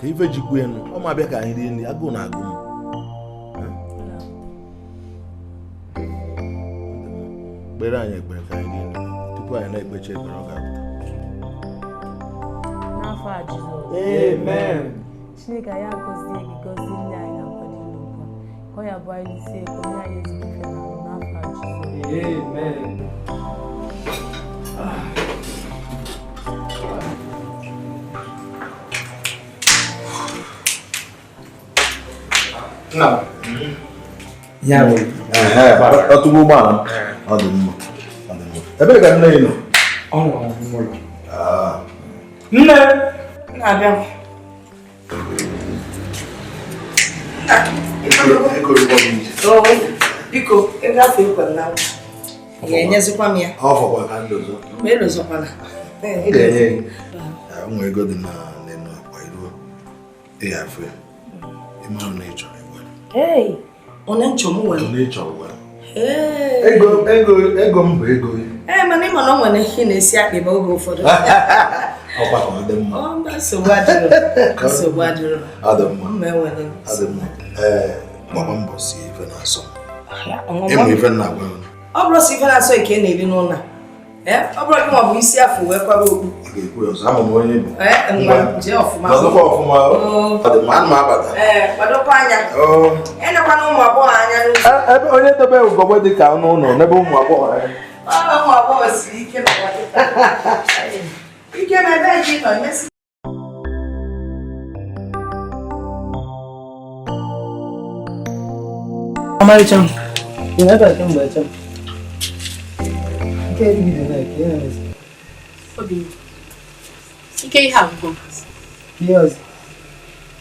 Ife jikwa enu ọ ma bịa ka anyị rie nri agụụ na-agụ m. Kpere anyị ekpere ka anyị rie nri tupu anyị na-ekpecha ekpere ọ ga-apụta. N'afọ a Jizọs. Amen. Chineke anyị agọzie gị gọzie nne anyị na nkwado n'ugwu. Ka ọ ya bụ anyị isi eko nye anyị ezigbo ife na n'afọ a Jizọs. Amen. Nna ya bụ ọtụgbu ụgbọala ọ dị mma. Ebee ka nne gị nọ? Ọ nọ n'ụlọ. Nne na-abịa. Biko, ego afọ ekwe na ị ga-enyezikwa m ya. Ọ fọkwa ka ndị ọzọ. Ma elozọkwala. M ga-enye gị. Nwa ego dị n'elu akpa iruo. Ị ga-afụ ya. Ịmara na ị chọrọ ịgwa. Ee, onye nchọ m nwere. Onye ị chọrọ gwara. Ego m bụ ego gị. Ee, mana ị ma na ọ nwere ihe na-esi akpịba oge ụfọdụ. Ọkwa ka ọ dị mma. Ọ mba, nsogbu adịrọ. Nsogbu adịrọ. Ọ dị mma. Mma enwere. Ọ dị mma. Ee, gbakwa mbọ sie ife na-asọ. Ịmụ ife na-agwa m. Ọ bụrụ sọ ife na-asọ ike na-eri n'ụlọ a. Ee, ọ bụrụ gị ma ọ bụ isi afọ wee kwaba okpu. Ị ga-ekwu ya ọzọ, ama m onye bụ. Ee, ngwa, jee ọfụma. Nọdụkwa ọfụma. Ọ dị mma, ana m abata. Ee, kwadokwa anya. Enekwana ụmụ agbọghọ anya n'ụzọ. Ebe onye dobe ugogbe dị ka ọnụ ụlọ n'ebe ụmụ agbọghọ anya. Ụmụ agbọghọ siri ike n'ụwa kịta. Ike ma ebe gị nọ emesi. Ọmarịcha m, ị na-ebe a kemgbe eche m. Nke erigide na eke na-emezi. Obi, ike ihe agwụgwọ. Ihe ọzọ.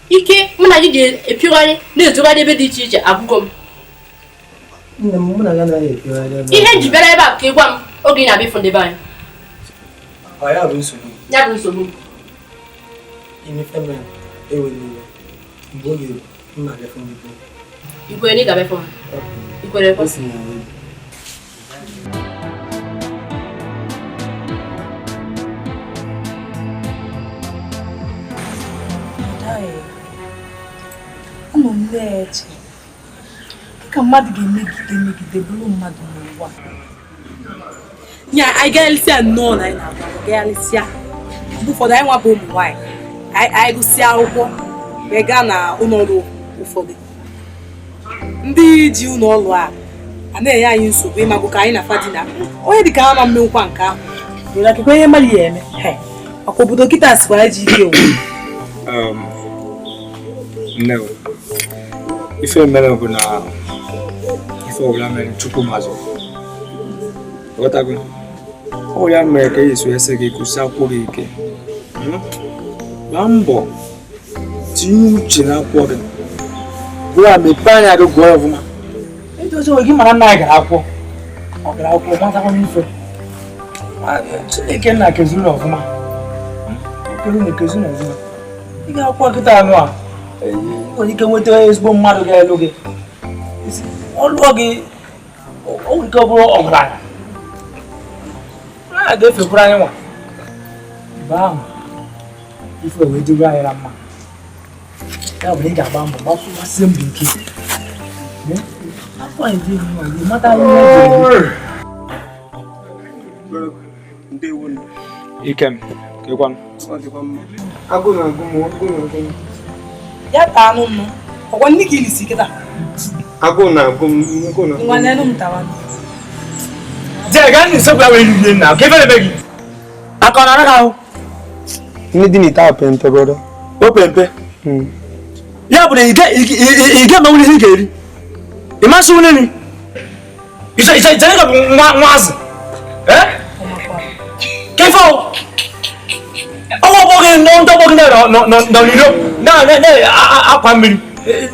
Ike mụ na gị ga-epiogharị na-ezogharị ebe dị iche iche agwụgwọ m. Nne m, mụ na gị anaghị epiogharị ebe. Ihe nji bịara ebe a ka ị gwa m oge ị na-abịa ịfụ ndị be anyị. Ọ ya bụ nsogbu. Ya bụ nsogbu m. Imefe mere ewe n'iwe. Mgbe oge ruru, m na-abịa fụ ndị be. I kwere na ị ga-abịa fụ m? I kwere ekwe? O si na ya. Anọ m na-eche ka mmadụ ga-emegide megide bụrụ mmadụ n'ụwa. Nya anyị gaghalịsịa nnọọ na anyị na-agba gaghalịsịa. Mgbe ụfọdụ anyị nwa bụ ụmụ nwaanyị anyị gụsịa akwụkwọ wee gaa na ụlọ ọrụ ụfọdụ. Ndị ji ụlọ ọrụ a na-enye anyị nsogbu ịmagụ ka anyị na fadina onye dị ka ha ma mmenwukwa nke ahụ. Nwere akụkọ ihe mmadụ ya eme. Ọkwa obodo kịta sikwa ji ike owu. Nne, ife mere bụ na ife ọbụla mere Chukwu mazụ. Ghọtago? Ọ ya mere ka esi ese gị kwụsị akwụkwọ gị ike. Gbaa mbọ tinye uche n'akwụkwọ gị. Gụọ ya, mepee anya gị gụọ ya ọfụma. Edozi onwe gị mara nna anyị gara akwụkwọ. Ọ gara akwụkwọ matakwa n'ife. Chineke nna kezuru na ọfụma. Ekelu na ekezuru na ọfụma. Ị ga-akwụkwọ kịta anụ a. Ị nwere ike nweta ezigbo mmadụ ga-elu gị. Ọ lụọ gị, o nwere ike ọ bụrụ ọgaranya. A ga-efekwuru anyị nwa. Mgbe ahụ, ife wee dịrị anyị na mma. Ya bụ na ị ga-agba mbọ gbasie mbọ ike. Afọ anyị dị mma, ị mata ihe ọ ga-eme. Ikem, kekwanụ. Agụụ na-agụ m, agụụ na-agụ m. Ya taa anụ nnu. Ọkwa ndị ka ilisi kịta. Agụụ na-agụ m, agụụ na-agụ m. Nwa n'elu m tawa. Jee gaa n'usekwu ya wee rie nna, ka ife na-eme gị. Aka ọ na-ara gị ahụ? Ndị dị n'ite ahụ pempe brọda. O pempe? Ya bụ na ị ga-emenwuru ihe ị ga-eri. Ị masị nwunye nri? Ị chere ka bụ nwa azụ? Ee? Ka ife ọ? Ọwọ́ ọgbọ gị nọ ndị ọgbọ gị nọ n'iro na-akwa mmiri.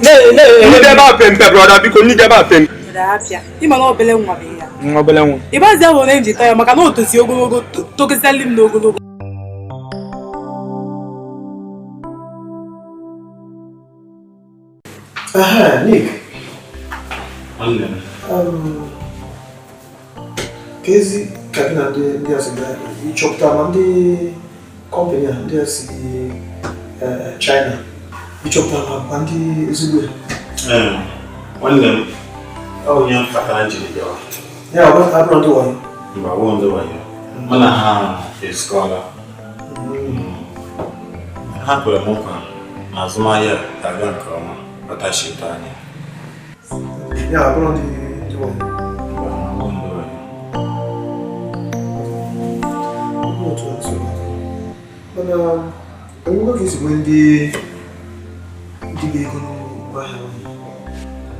Ndị ebe a pempe brọda, biko ndị ebe a pempe. Ịma na obele nwa bụ ya. Nwa obele nwa. Ịbazi ahụ na njita ya maka na o tosi ogologo tokesịalị m n'ogologo. Nick. Kezi ka gị na ndị a si gaa ịchọpụta ma ndị kọmpanị a ndị a si China Ị chọpụtara na ndị ezigbo ya? Ee, nwanne m, ọ onye kpatara jiri bịawa. Ya ọ bụrụ ndị wayo? Mba, ọ bụrụ ndị wayo. Mụ na ha ezukọọla. Ha kwere m nkwa na azụmahịa ga-aga nke ọma kpatachite anya. Ya ọ bụrụ ndị wayo? Mba, ọ bụrụ ndị wayo. Ọ bụ otu a nsogbu. Mana enwego ka esi nwee ndị ga-ego n'ahịa ahụ.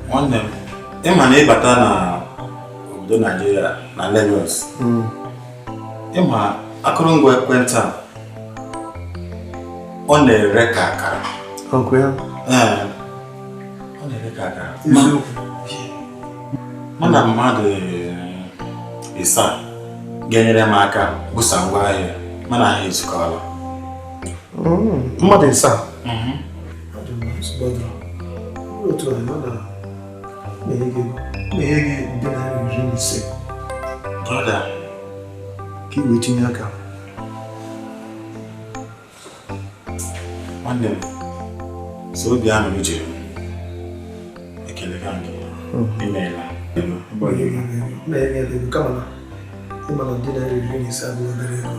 Nwanne m, ị ma na ịbata na obodo Naijiria na Lagos, ị ma akụrụngwa ekwentị a ọ na-ere ka akara. Ee, ọ na-ere ka akara. Mụ na mmadụ ịsaa ga-enyere m aka busa ngwaahịa, mana ha ezukọọla. Mmadụ ịsaa? Otu a, ọ na-enye gị nde naira 15. Brother, ka i wee tinye aka. Nwanne m, so obi ahụ jiri m ekele ka gị imeela. Na-enye ego kama na ịma na nde naira 15 abụghị obere ego.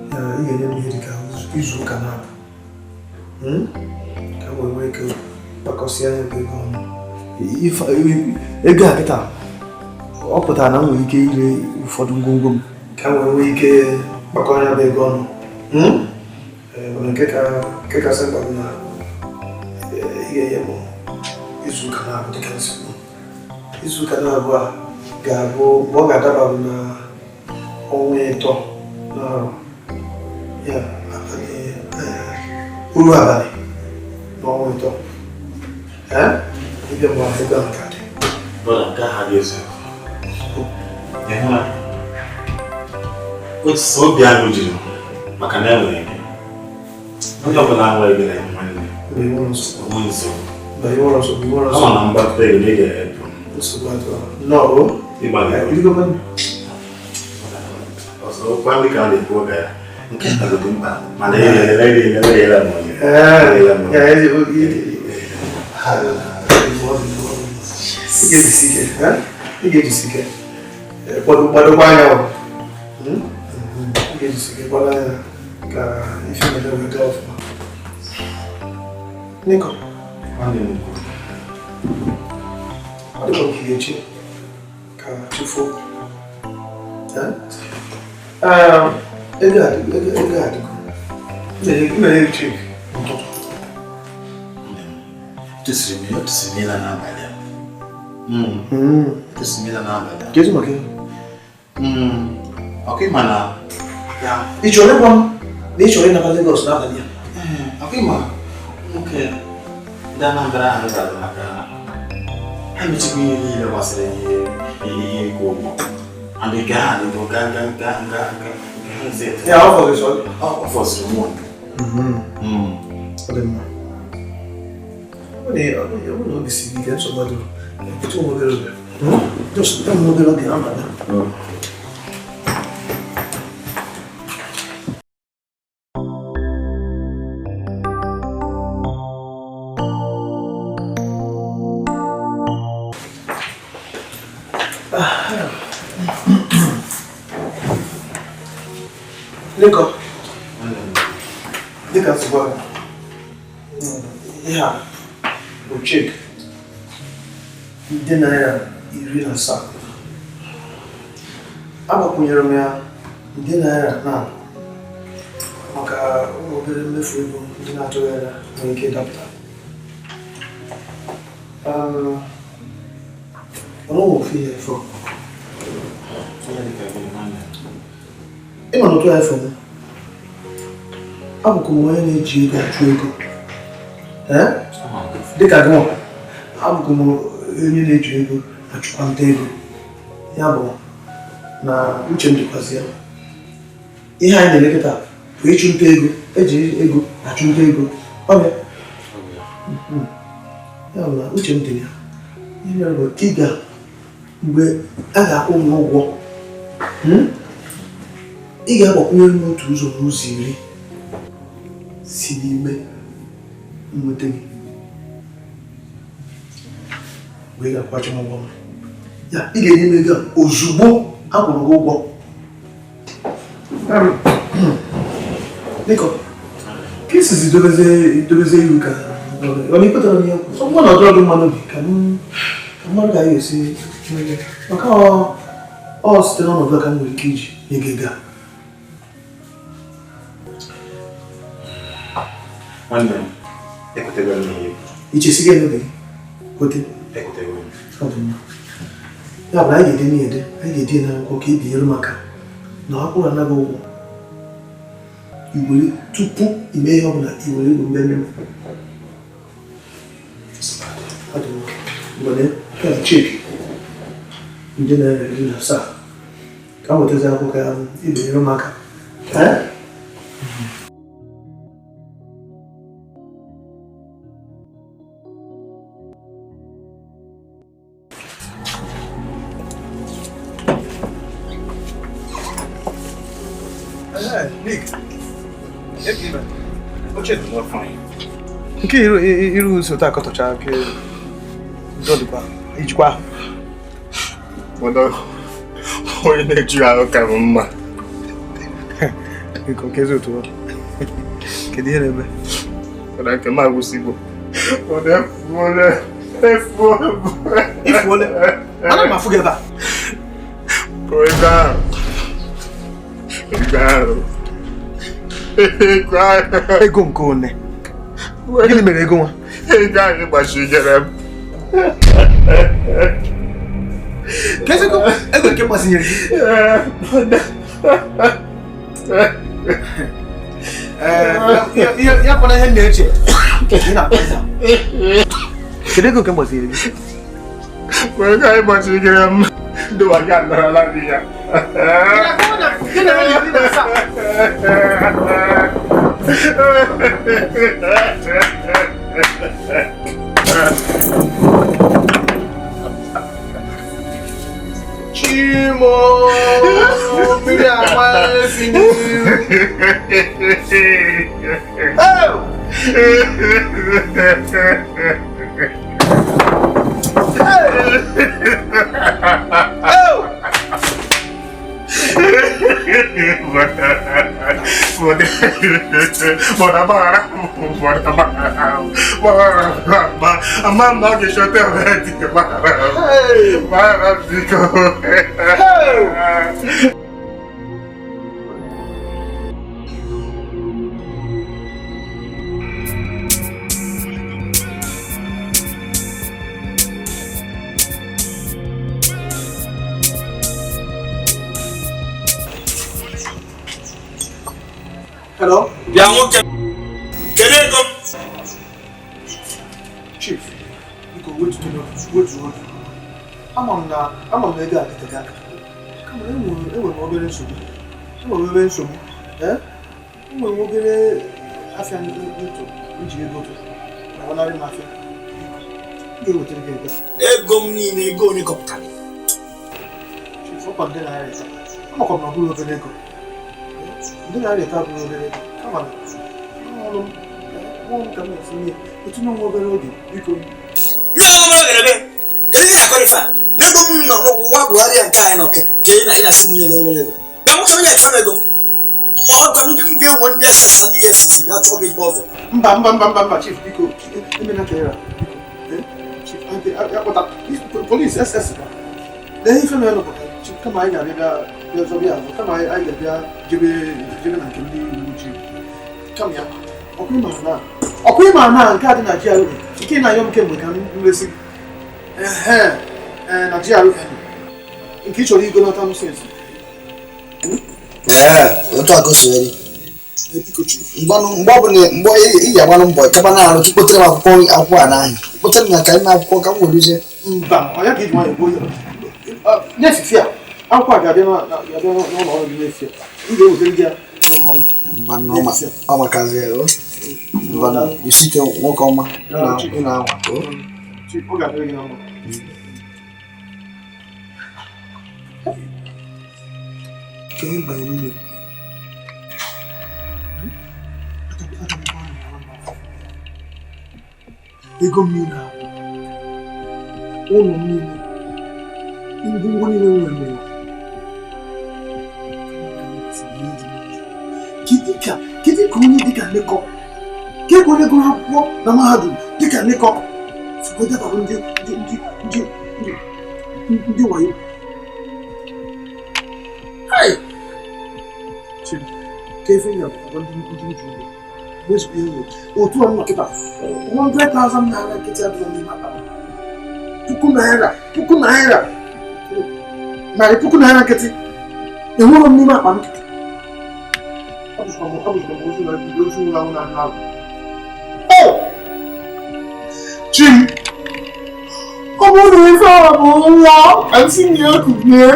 Ị ga-enye m ihe dị ka izu ụka na-abụ ka m wee nwee ike gbakọsịa ya bụ ego ọnụ. Ego a kịta ọ pụtara na m nwere ike ire ụfọdụ ngwongwo m ka m wee nwee ike gbakọ ya bụ ego ọnụ. Mana nke kasị mkpa bụ na ị ga-enye m izu ụka na-abụ dịka nsogbu. Izu ụka na-abụ a ga-abụ mgbe ọ ga-adaba bụ na ọnwa 3 n'arọ ya abalị uru abalị n'ọnwa 3. Ịbịa mgbe ahụ ego ahụ ka dị. Brother, nke ahụ ga-ezu. Ị hụla? Otu obi ahụ jiri m maka na enwere gị. Onye ọbụla nwere gị na-enwe nwanne. Onwe nsogbu. Ama na mgbapụta ego na ị ga-epụ. Nsogbu adịghị. Nnọọ. Ịgbalị. Ọzọ okwu ndị ka a na-ekwu oge ya. Nke a dị mkpa mana erela m onye. Ị ga-ejisi ike gbadokwa anya ị ga-ejisi ike gbado anya ka ife mere wee gaa ọfụma. Niko, ọ dịkwa nke ga-echi ka tufuo. Ego adịgo. Mmere chik n'ụtụtụ. Tụsiri m ịla n'abalị a. Tụsiri m ịla n'abalị a. Kedu maka ihe? Ọkụ ịma na ị chọrọ ịgwa m na ị chọrọ ịnaba Lagos n'abalị a? Ọkụ ịma nwoke ndị Anambra ahụ gara maka ha mechikwa ihe niile gbasara ihe ịkwụ ụgwọ. And gaa adịgo gaa gaa gaa gaa gaa. Ya, ọ fọziri ọ fọziri mụ. Ọ dị mma. Ọ bụ na obi siri ike nsogbu adịrọ. Etu ụmụ obere oge. Just ụmụ obere oge na mba. Niko, dịka nsogbu ahụ, ihe a bụ chek nde naira 17. Agbakwunyere m ya nde naira 9 maka ụmụ obere mmefu ego ndị na-atụghị anya nwere ike ịdapụta. Ọ nweghị ofu ihe fọrọ. Ị ma na otu iPhone m, abụkwa m onye na-eji ego achụ ego. Dịka gị nwa, abụkwa m onye na-eji ego achụkwa nta ego. Ya bụ na uche m dịkwazị ya. Ihe anyị na-eme kịta bụ ịchụ nta ego, eji ego achụ nta ego. Ọ bụ ya bụ na uche m dị ya. Ihe mere bụ ị ga mgbe a ga-akwụ m ụgwọ, ị ga-agbakwunye m otu ụzọ n'ụzọ 10 si n'ime Nweta gị mgbe ị ga-akwụghachi m ụgwọ m. Ya, ị ga-enye m ego a ozugbo a kwụrụ gị ụgwọ. Biko, ka isizi dobezie iwu ka ọ na-ekwetara n'ihe ọ bụrụ na ọ dọrọ gị mma n'obi ka mmadụ ga esi maka ọ site n'ọnọdụ a ka m nwere ike iji nye gị ego a. Nwanne m, ekwetego m n'ihe. Ichesi gị n'obi gị? Kwete. Ekwetego m. Ọ dị mma. Ya bụ na anyị ga-ede n'ihe ede, anyị ga-ede n'akwụkwọ ka e binyere maka na ọ kwụrụ anaghị ụgwọ. Iwere tupu ime ihe ọbụla iwere ego mmemme m. Ọ dị mma. Ngwane, nke a cheki nde ₦17. Ka m wetazi akwụkwọ ka e binyere m aka. Nick, nke iru nso taa akọtọcha nke dọdịkwa ijikwa ahụ. Onye na-eju ahụ ka m mma. Biko, kezi otu ọ. Kedu ihe na-eme? Mana nke m agwụsịgo. Efuole. Efuole. Ifuole? Ana m afụ gị ebe a. Ego ahụ. Ego ahụ. Ego ahụ. Ego nke one. Gịnị mere ego nwa? Ego ahụ gbachinyere m. Kezi ego nke gbazinyere gị? Ya kwana ihe m na-eche. Kedu ego nke gbazinyere gị? Ego ahụ gbachinyere m. Ndị wa gị anarala m ya. Chimo, mmiri ama efi n'ihu. Oh! Oh! Hello? Bịa nwoke, kedu ego m? Chief, biko wetuo obi. Ama m na ego a dịte gị aka. Kama enwere m obere nsogbu. Enwere m obere nsogbu. Enwere m obere afịa ntụ iji ego tụ. Agbanarị m afịa. M ga-ewetara gị ego. Ego m niile, ego onye kọpụtara. Chief, ọkwa ₦300. Amakwa m na ọ bụghị obere ego. Ndị na-arịa abụghị obere ego. Kama na ọrụ m ka m na-esi ihe etinye nwa obere oge biko. Ego m nọ n'ụwa Buhari nke anyị nọ ka ị na-asị nwunye gị obere ego. Bịa nwoke m na-achọ ego m. Ọ m ga-ewe ndị SSS na EFCC bịa chọọ gị ikpe ọzọ. Mba mba mba mba mba chief biko emena ka ịra biko. Chief akpọta polisi SS ba. Lee ife na bụ chief kama anyị ga-abịa bịa zọbịa azụ kama anyị ga-abịa jebe na nke ndị uwe ojii. Kama ya ọkwa ịma na nke a dị na GRA nke na-ayọ m kemgbe ka m resi gị. Na GRA nke ị chọrọ igonata m sensị. Ee, otu a ka o si wee dị. Mgbe ọbụla mgbe ị ga-agbanụ mbọ kaba na-arụ ka ikpotere m akwụkwọ a n'ahịa. Kpotere m ya ka ime akwụkwọ ka m werezie. Mba, ọ ya ka iji nwayọọ gbuo ya. N'efife a, akwụkwọ a ga-abịa n'ụlọ ọrụ gị n'efife a. M ga-ewetara gị ya n'ụlọ ọrụ gị. Mgbanụ ọ makazi ya o. Mgbanụ isi ike nwoke ọma ị na-anwa o. Ọ ga-adịrị gị na mma. Ego m niile ahụ, ụlọ m niile, ngwongwo niile m nwere n'ụwa. Kedu ka onye dịka Nnekọ, ka ego onye gụrụ akwụkwọ na mahadum dịka Nnekọ si wee dabara ndị wayo? Ka efe ya bụ ndị nju ụgwọ wezụga ihe nwere otu a nọ kịta 100,000 naira nkịtị adịrọ n'ime akpa m. Puku naira, puku naira, narị puku naira nkịtị enwere m n'ime akpa m. Abụzikwa m ozu na ozu nwụrụ anwụ na-anyụ alụ. Chi m, ọ bụrụ na ife a bụ nwa ka m si na ya kubie.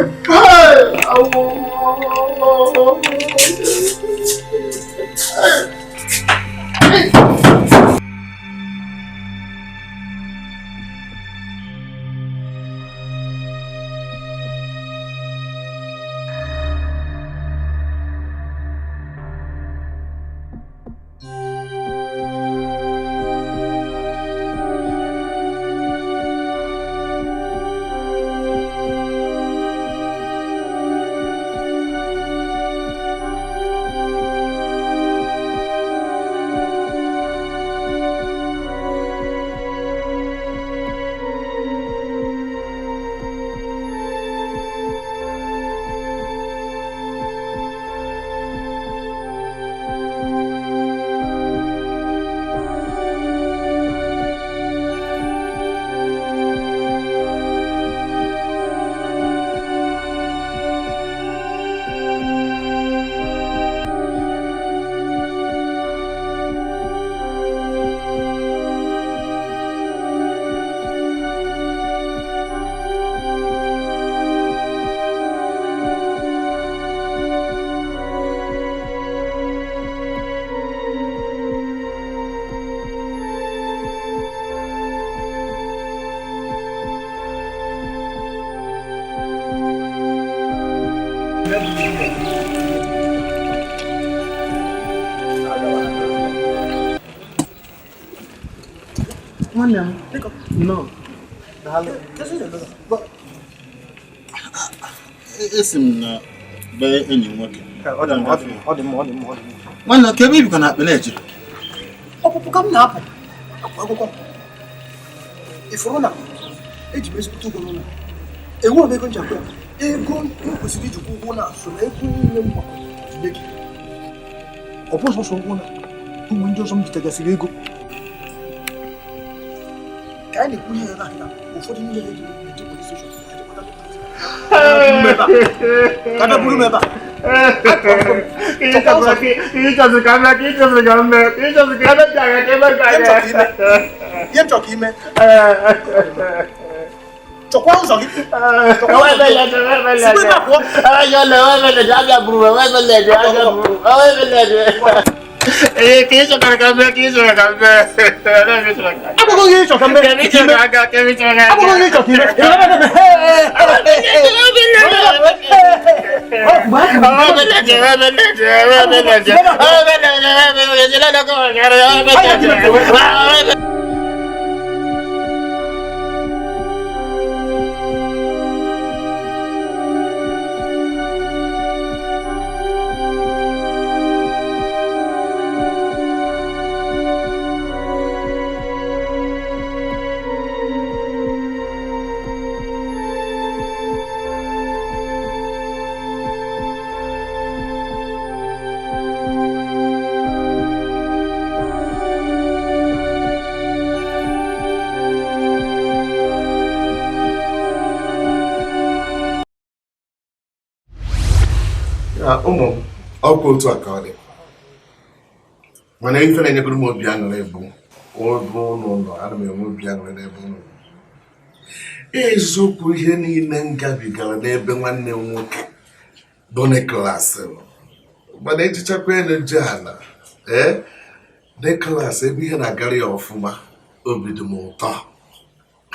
Esi m na be enyi m nwoke. Nwanne, ka ebe ibikọ na akpa na-eje? Ọpụpụ ka m na-apụ apụ akwụkwọ m. Ifuru na eji m ezigbote ụgwọ n'ụlọ. Enwere m ego nji akwụ ya. Ego m kwesịrị iji kwụ ụgwọ na so na ego niile m gbakọrọ nye gị. Ọ bụ sọsọ ụgwọ na ụmụ ndị ọzọ m jitegasịrị ego. Ka anyị na-ekwu ihe ya na ụfọdụ niile na-eji eje polis steshọn. Ka buru m ebe a. Ihe m chọrọ ka ime. Chọkwa ụzọ gị. Sikwa ebe a pụọ. Akwụkwọ gị chọrọ ka mme. Akwụkwọ gị chọrọ ka ime. Ụmụ m, ọkwa otu a ka ọ dị. Mana ife na-enyegoro m obi aṅụrị bụ ebe ụnụ nọ, ana m enwe obi aṅụrị n'ebe ụnụ nọ. Eziokwu, ihe niile m gabigara n'ebe nwanne m nwoke bụ Nicholas nọ. Mana ejichakwa elu je ala, ee, Nicholas ebe ihe na-agara ya ọfụma, obi dị m ụtọ.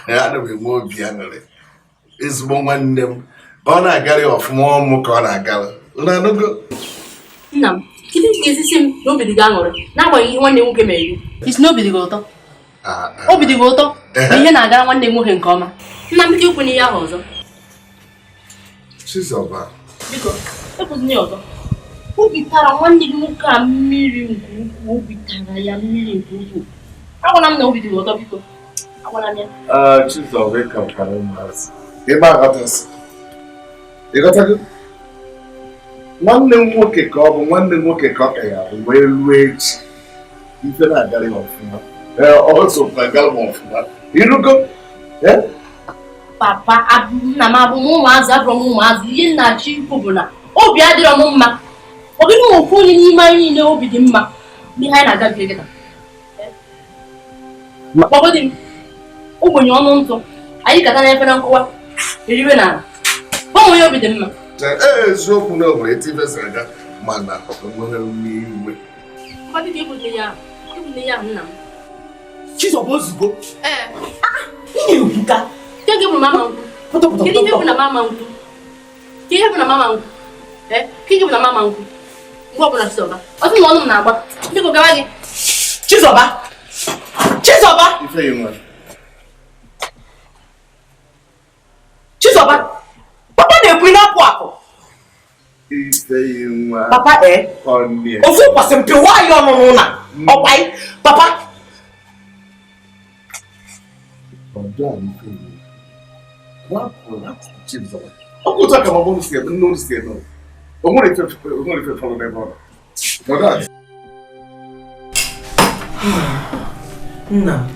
Ana m enwe obi aṅụrị. Ezigbo nwanne m, ọ na-agara ya ọfụma, ọmụ ka ọ na-agara. Nna m, kedu ka ga-esi si m na obi dị gị aṅụrị n'agbanyeghị ihe nwanne m nwoke mere gị? Isi na obi dị gị ụtọ? Obi dị gị ụtọ na ihe na-agara nwanne m nwoke nke ọma. Nna m biko ekwu n'ihe ahụ ọzọ. Chizoba. Biko, ekwuzina ya ọzọ. Obi tara nwanne gị nwoke a mmiri nke ukwuu. Obi tara ya mmiri nke ukwuu. Agwala m na obi dị gị ụtọ biko. Agwala m ya. Chizoba ị ka kwara ụmụazị. Ebe a ghọtasị. Ị ghọtago? Nwanne m nwoke ka ọ bụ nwanne m nwoke ka ọ ka ya bụ wee ruo echi. Ife na-agara ya ọfụma. Ọ sokwa gara m ọfụma. Ịrụgo? Papa, nna m abụ m ụmụazị abụrụ m ụmụazị. Ihe nna achọ ikwu bụ na obi adịrọ m mma. Ọ gịnị nwe ofu onye n'ime anyị niile obi dị mma n'ihe anyị na-agabiga kịta. Kpọgodi m ogbenye ọnụ ntụ anyị kata n'efere nkụwa eriwe n'ala. Gwa m onye obi dị mma. Eziokwu na o nwere etu ife si aga mana o nwere m iwe. Papa biko ekwuzina ihe ahụ. Ekwuzina ihe ahụ nna m. Chizoba ozugbo. Ee. Ị na-ekwuka. Kedu ihe bụ na mama nkwu? Kedu ihe bụ na mama nkwu? Kedu ihe bụ na mama nkwu? Kedu ihe bụ na mama nkwu? Mgbe ọbụla Chizoba. Ọ sị na ọnụ m na-agba. Biko gawa gị. Chizoba! Chizoba! Ife nwa. Chizoba! Papa na-ekwu ị na-apụ apụ. Ife nwa. Papa ofu ụbọchị m pịwa ya ọnụ n'ụlọ. Ọkwa papa. Nna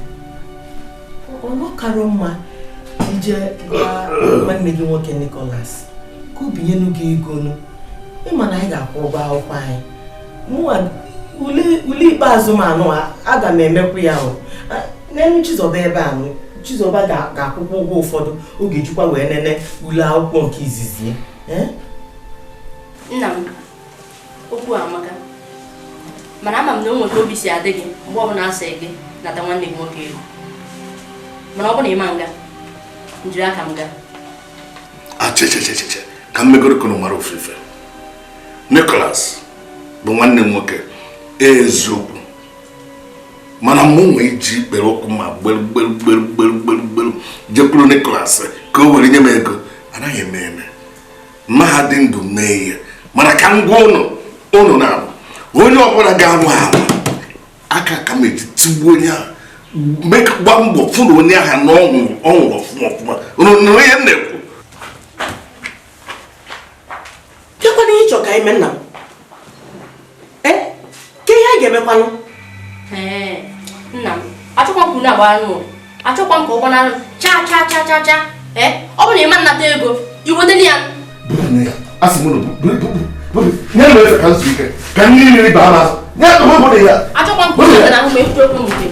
ọ kara mma ije gwa nwanne gị nwoke Nicholas ka o binyenu gị ego nụ. Ịma na anyị ga-akwụ ụgwọ akwụkwọ anyị. Mụnwa ule ikpeazụ m anụ aga m emekwu ya ahụ. N'elu Chizoba ebe a nụ. Chizoba ga-akwụkwọ ụgwọ ụfọdụ ọ ga-ejikwa wee nene ule akwụkwọ nke izizi. Nna m, okwu a amaka. Mana ama m na o nwere ka obi si adị gị mgbe ọbụla asị gị nata nwanne gị nwoke ego. Mana ọ bụ na ịma nga, njiri aka m gaa. Achechecheche, ka m megoro ka unu mara ofufe. Nicholas bụ nwanne m nwoke eziokwu. Mana mụ nwe iji ikpere ụkwụ ma gberu gberu gberu gberu gberu gberu jekwuru Nicholas ka o were nye m ego. Anaghị eme eme. Mma dị ndụ mee ihe. Mana ka m gwa ụnụ ụnụ na-abụ onye ọbụla ga-anwụ anwụ aka ka m eji tigbuo onye ahụ gba mbọ fụ na onye ahụ na ọ nwụrụ ọfụma ọfụma. Ụnụ nụrụ ihe m na-ekwu. Kekwana ihe ịchọ ka anyị mee nna m? Ke ihe anyị ga-emekwanụ? Nna m, achọkwa m ka unu agbara n'ụlọ. Achọkwa m ka ọ gbanarị cha cha cha cha cha. Ọ bụ na ịma nnata ego, i wetara ya. Asị m ụnụ nye m efe ka m zuo ike ka mmiri mmiri baa n'azụ. Nye m obodo ya. Achọkwa m ka unu na ahụ ma ekwute okwu m nke.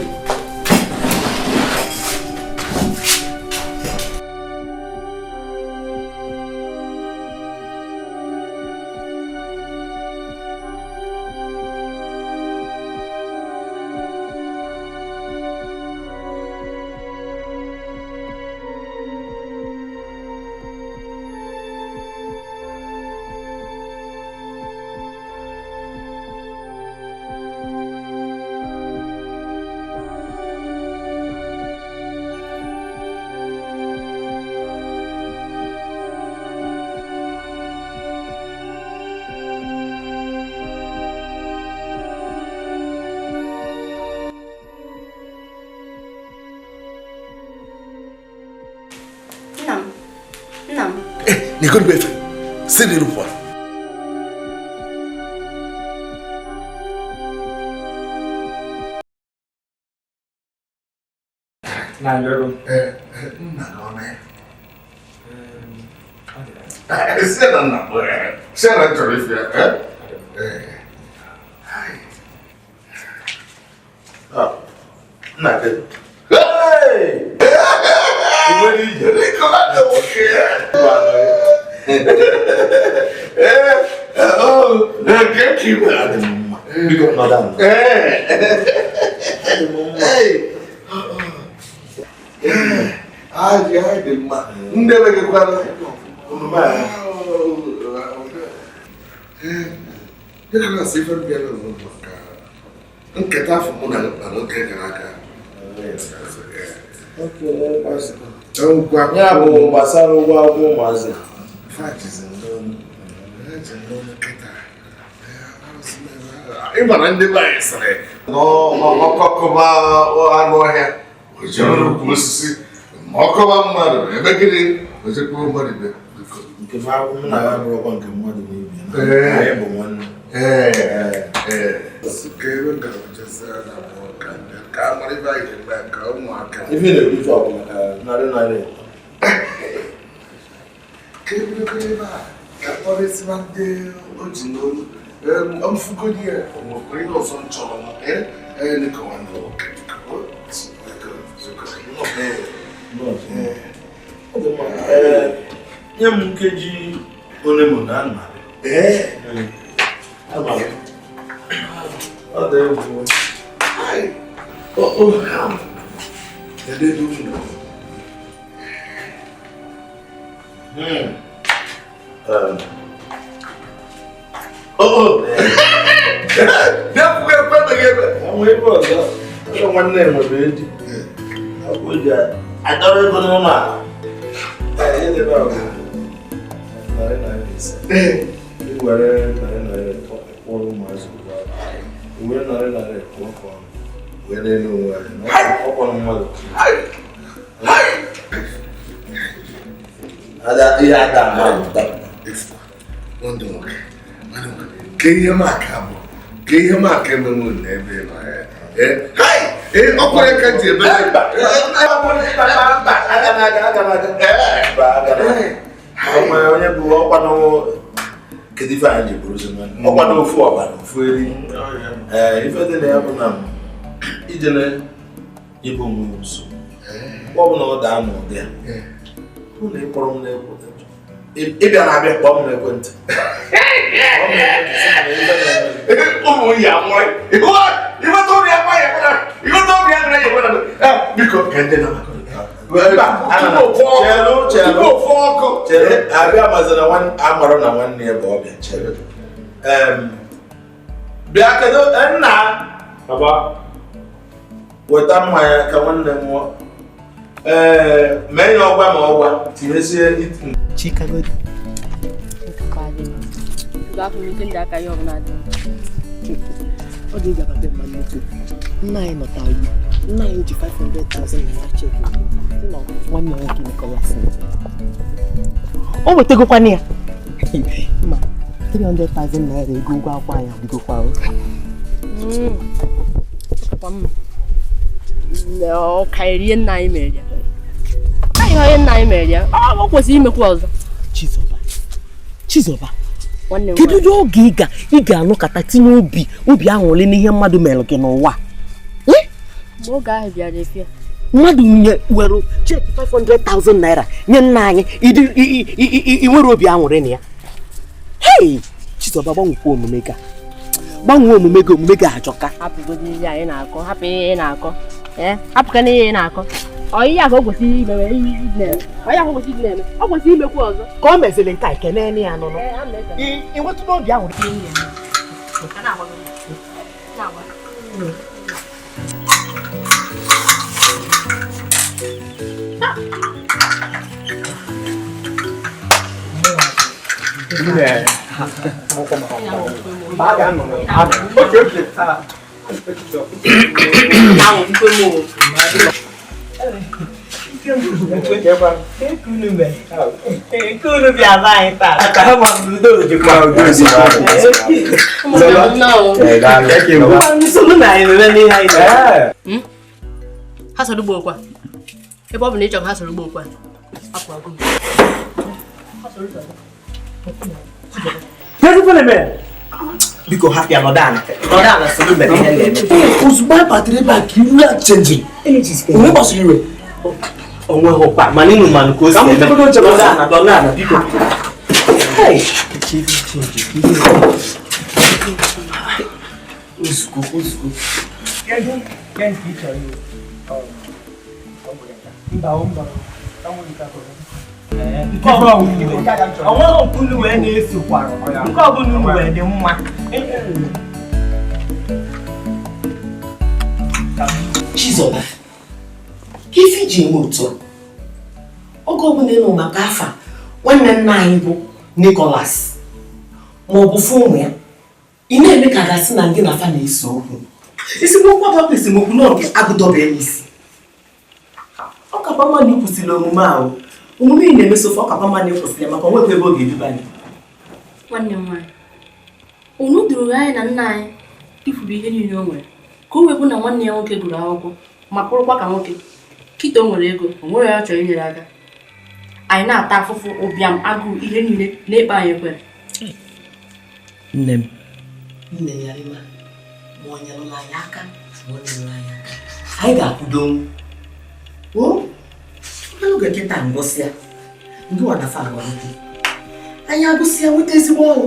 Nketa afọ mụ na n'oge gara aga Ya bụ gbasara ụgwọ akwụkwọ ụmụazị. Ịmara ndị be anyị sịrị n'ọkọkọba anụ ọhịa o jere n'ukwu osisi ma ọkọba mmadụ ebe gịnị o jekwuru mmadụ ibe. Nke m na ya bụrụkwa nke mmadụ na ibe anyị bụ nwanne. Ife na-ekwucha ọ bụ maka narị naira ka ebidogo ebe a ka kpọrịsịba ndị o ji n'olu mfugodi ya nwekwara ihe ọzọ m chọrọ m dịka nwanne nwoke. Nye m nkeji ole m na nna. Ọ dị egwu. Nwanne nwere edi adọrọ ego n'ụlọ a ₦500 iwere ₦100 kwụrụ ụmụazị ụgwọ were ₦100 kwụọ ka ọnụ wee na-ele onwe anyị ọkpọrọ mmadụ ihe ada ka ihe maka bụ ka ihe maka emenwe n'ebe ọkwara ka ji ebe onye bụ ọkwanụ kedu ife anyị ji bụrụzi nwanne ọkwanụ ofu ọbara ofu eri. Ee, ife dị na ya bụ na ijele ịbụ onwe m nso mgbe ọbụla ọ daa n'ụdị ya hụ na ịkpọrọ m n'ekwentị ịbịa na-abịa kpọọ m n'ekwentị. Ụmụ ya nwere biko ka ndị na chere abịa mazina amara na nwanne ya bụ ọbịa chere. Bịa kedu nna weta mmanya ka nwanne m nwụọ. Ee, mee ya ọgwa ma ọgwa tinyezie Chikagodi. Ọ dị gabata mma n'otu nna anyị nọtara nna anyị ji 500,000 naira cheki sị na nwanne nwoke Nicholas o wetegokwana ya ma 300,000 naira ego ụgwọ akwụkwọ anyị adịgokwa o. Ọ karịrị ihe nna anyị mere ya. Ọ nna anyị mere ya ọ kwesịrị imekwa ọzọ. Chizoba, Chizoba, kedu ụdị oge ị ga-anọkọta tinye obi aṅụrị n'ihe mmadụ mere gị n'ụwa? Oge ahụ bịara efia mmadụ were cheki 500,000 naira nye nna anyị ị nwere obi aṅụrị na ya. Hei, Chizoba, gbanwekwa omume gị, gbanwee omume gị, omume gị ajọka. Hapụgodị ihe anyị na-akọ, hapụ ihe ị na-akọ, hapụkana ihe ị na-akọ. Ọ ihe a ka o kwesịrị ime, ọ kwesịrị imekwa ọzọ. Ka o meziri nke a ekene ya nụnụ ị nwetụ n'obi aṅụrị. Ha soro ugbo okwa ebe ọ bụ na ị chọrọ ha soro ugbo okwa apụ agụ m. Biko hapụ ya nọdụ ala nọdụ ala soro mere ihe na-eme. Ozugbo anyị batara ebe a ka iwe a chenjiri onwe gbasoro iwe onwe hụkwa mana ịnụ manụ ka o si eme nọdụ ala nọdụ ala biko. Ozugbo ozugbo onweghị nke unu wee na-esokwara nke ọbụla unu wee dị mma. Chizoba, Ka ife iji eme otu a oge ọbụla ịnụ maka afa nwanne nna anyị bụ Nicholas ma ọ bụ fụ ụmụ ya ị na-eme ka gasị na gị na fa na-ese okwu esemokwu abụ esemokwu na nke agụdọba n'isi ọ kakwa mma na ị kwụsịrị omume ahụ omume ị na-emesofe ọ kakwa mma na ị kwụsịrị ya maka onwekwa ebe ọ ga-eduba gị. Nwanne m nwaanyị, unu duru anyị na nna anyị ifuru ihe niile o nwere ka o wee bụ na nwanne ya nwoke gụrụ akwụkwọ ma kwụrụkwa ka nwoke kịta o nwere ego o nwere ya chọrọ inyere aka anyị na-ata afụfụ ụbịam agụụ ihe niile na-ekpe anyị ekwere. Nne m nne ya rima ma ọ nyerụla anyị aka ma ọ nyerụla anyị aka anyị ga-akwụdonwu o oge kịta ngụsịa ndị wadafa agwalite anyị agụsịa nweta ezigbo ọrụ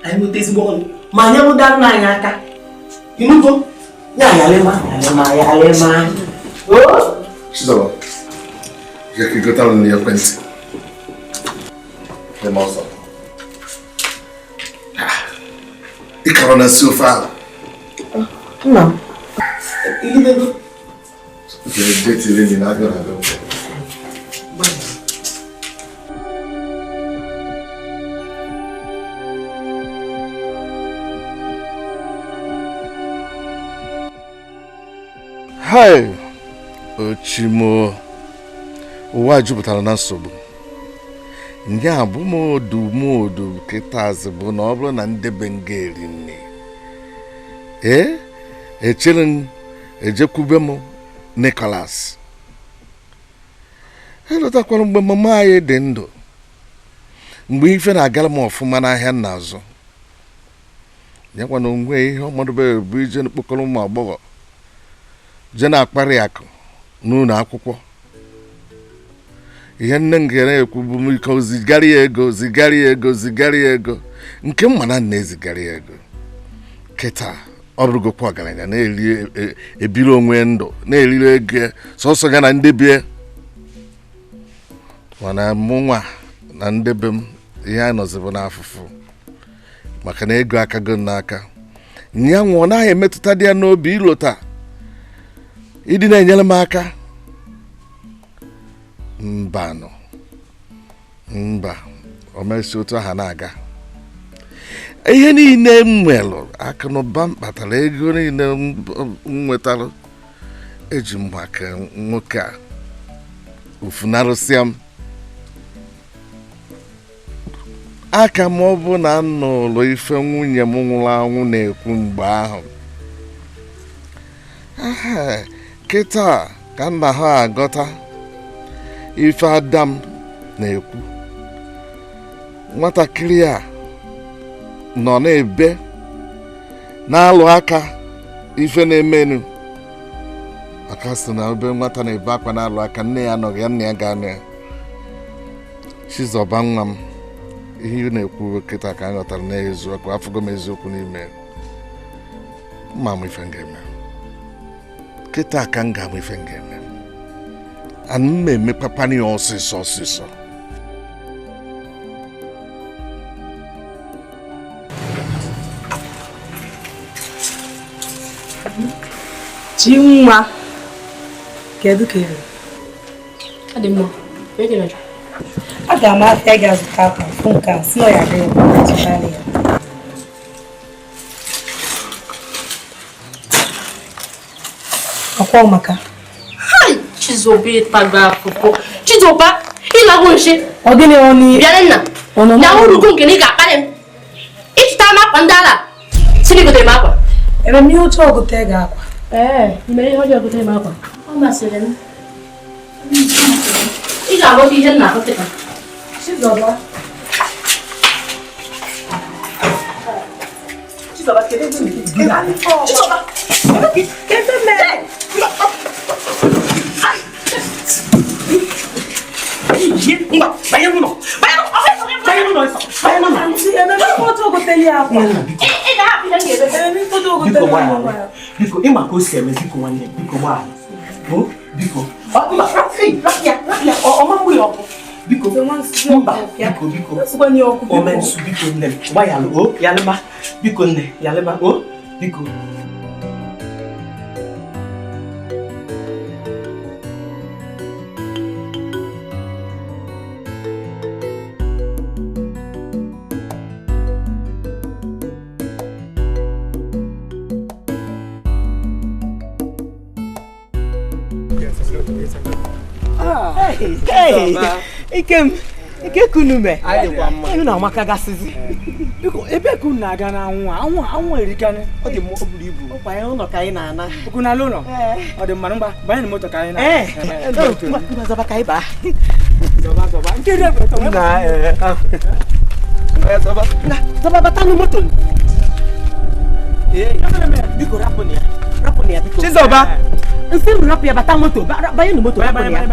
anyị nweta ezigbo ọrụ ma anyị nwụda nna anyị aka ịnụgo ya yalịma yalịma yalịma o Chizoba, gotara m ekwentị dị m ọsọ ị kara na si ofe ahụ nna m ilidego jetiri nri na-abịa na abịa. Hai, Ochimo, ụwa jupụtara na nsogbu. Nke a bụ modu kịtazi bụ na ọ bụrụ na ndebe nga eri nne. Ee, echere m ejekwube m Nicholas. Elọtakwara mgbe mama anyị dị ndụ, mgbe ife na-agara m ọfụma n'ahịa nna azụ. Nyekwa na onwe ihe ọmadụbere bụ ije mkpokọrọ ụmụ agbọghọ je na-akparị akụ n'ụlọ akwụkwọ. Ihe nne m ga na-ekwu bụ m ike zigara ya ego zigara ya ego zigara ya ego nke mma na nna ezigara ya ego. Kịta ọ bụrụgokwa ọgaranya na-eri ebiri onwe ndụ na-eriri ego sọsọ ya na ndị bie mana mụ nwa na ndị be m ihe a nọzibụ n'afụfụ maka na ego akago n'aka ya nwụọ naghị emetụta dị ya n'obi ịlọta ịdị na-enyere m aka. Mba nọ mba o mesi otu aha na-aga ihe niile m nwelụ akụnụba m kpatara ego niile m nwetara eji m maka nwoke a ofunarụsịa m aka m ọ bụ na nụlụ ife nwunye m nwụrụ anwụ na-ekwu mgbe ahụ. Kịta ka nna ha agọta ife Adam na-ekwu nwatakịrị a nọ n'ebe na-alụ aka ife na-emenu aka sị na ebe nwata na-ebe akwa na-alụ aka nne ya anọghị ya nna ya ga-anụ ya. Chizoba nwa m ihe ị na-ekwu kịta ka a ghọtara n'eziokwu afụgo m eziokwu n'ime mma m ife m ga-eme kịta ka m ga-amụ ife m ga-eme ana m emekpakwana ya ọsịsọ ọsịsọ. Chinwa, kedu ka ị dị? Adị mma. Aga m afịa gị azụta akwa fụ nke a sị na ya adịghị mma zụtara ya. Ọkwa maka Chizoba ịtago akụkọ. Chizoba ịlagbu nshi. Ọ gịnị ọ ni? Bịa nna. Na urugo nke na ị ga-akparị m. Ịchụtara m akwa ndị ala. Si na igotere m akwa. Ebe m ihe otu ọgụta gị akwa. Ee, i mere ihe ọjọọ gotere m akwa. Ọ masịrị m. Ị ga-aghọta ihe m na-akọ kịta. Chizoba. Chizoba, kedu ebe m ga-aga? Chizoba! Kedu mere? Banye n'ụlọ! Banye n'ụlọ! Banye n'ụlọ! Biko, ịma ka o si eme biko nwanne biko nwaanyị. Biko. Mba, rapịa, ọma mgbe ya ọkụ. Biko, mba, biko, biko. Omensu, biko nne m. Gbayalụ, o, yalịma. Biko nne, yalịma, o, biko. Ikem, ike kunu me. Unu na amaka gasizi. Biko ebe ka unu na-aga na anwụ anwụ anwụ erikane. Ọ dị mma ọ buru ibu. Ọkwa ya ụlọ ka anyị na-ana. Okwu na ụlọ? Ọ dị mma ngwa banye na moto ka anyị na. Ngwa zọba ka anyị baa. Zọba zọba. Nke ri ebe tọ. Na Zọba. Zọba bata na moto. Biko rapụ na ya. Rapụ na ya biko. Chizọba. Nsị m rapụ ya bata moto. Banye na moto rapụ na ya.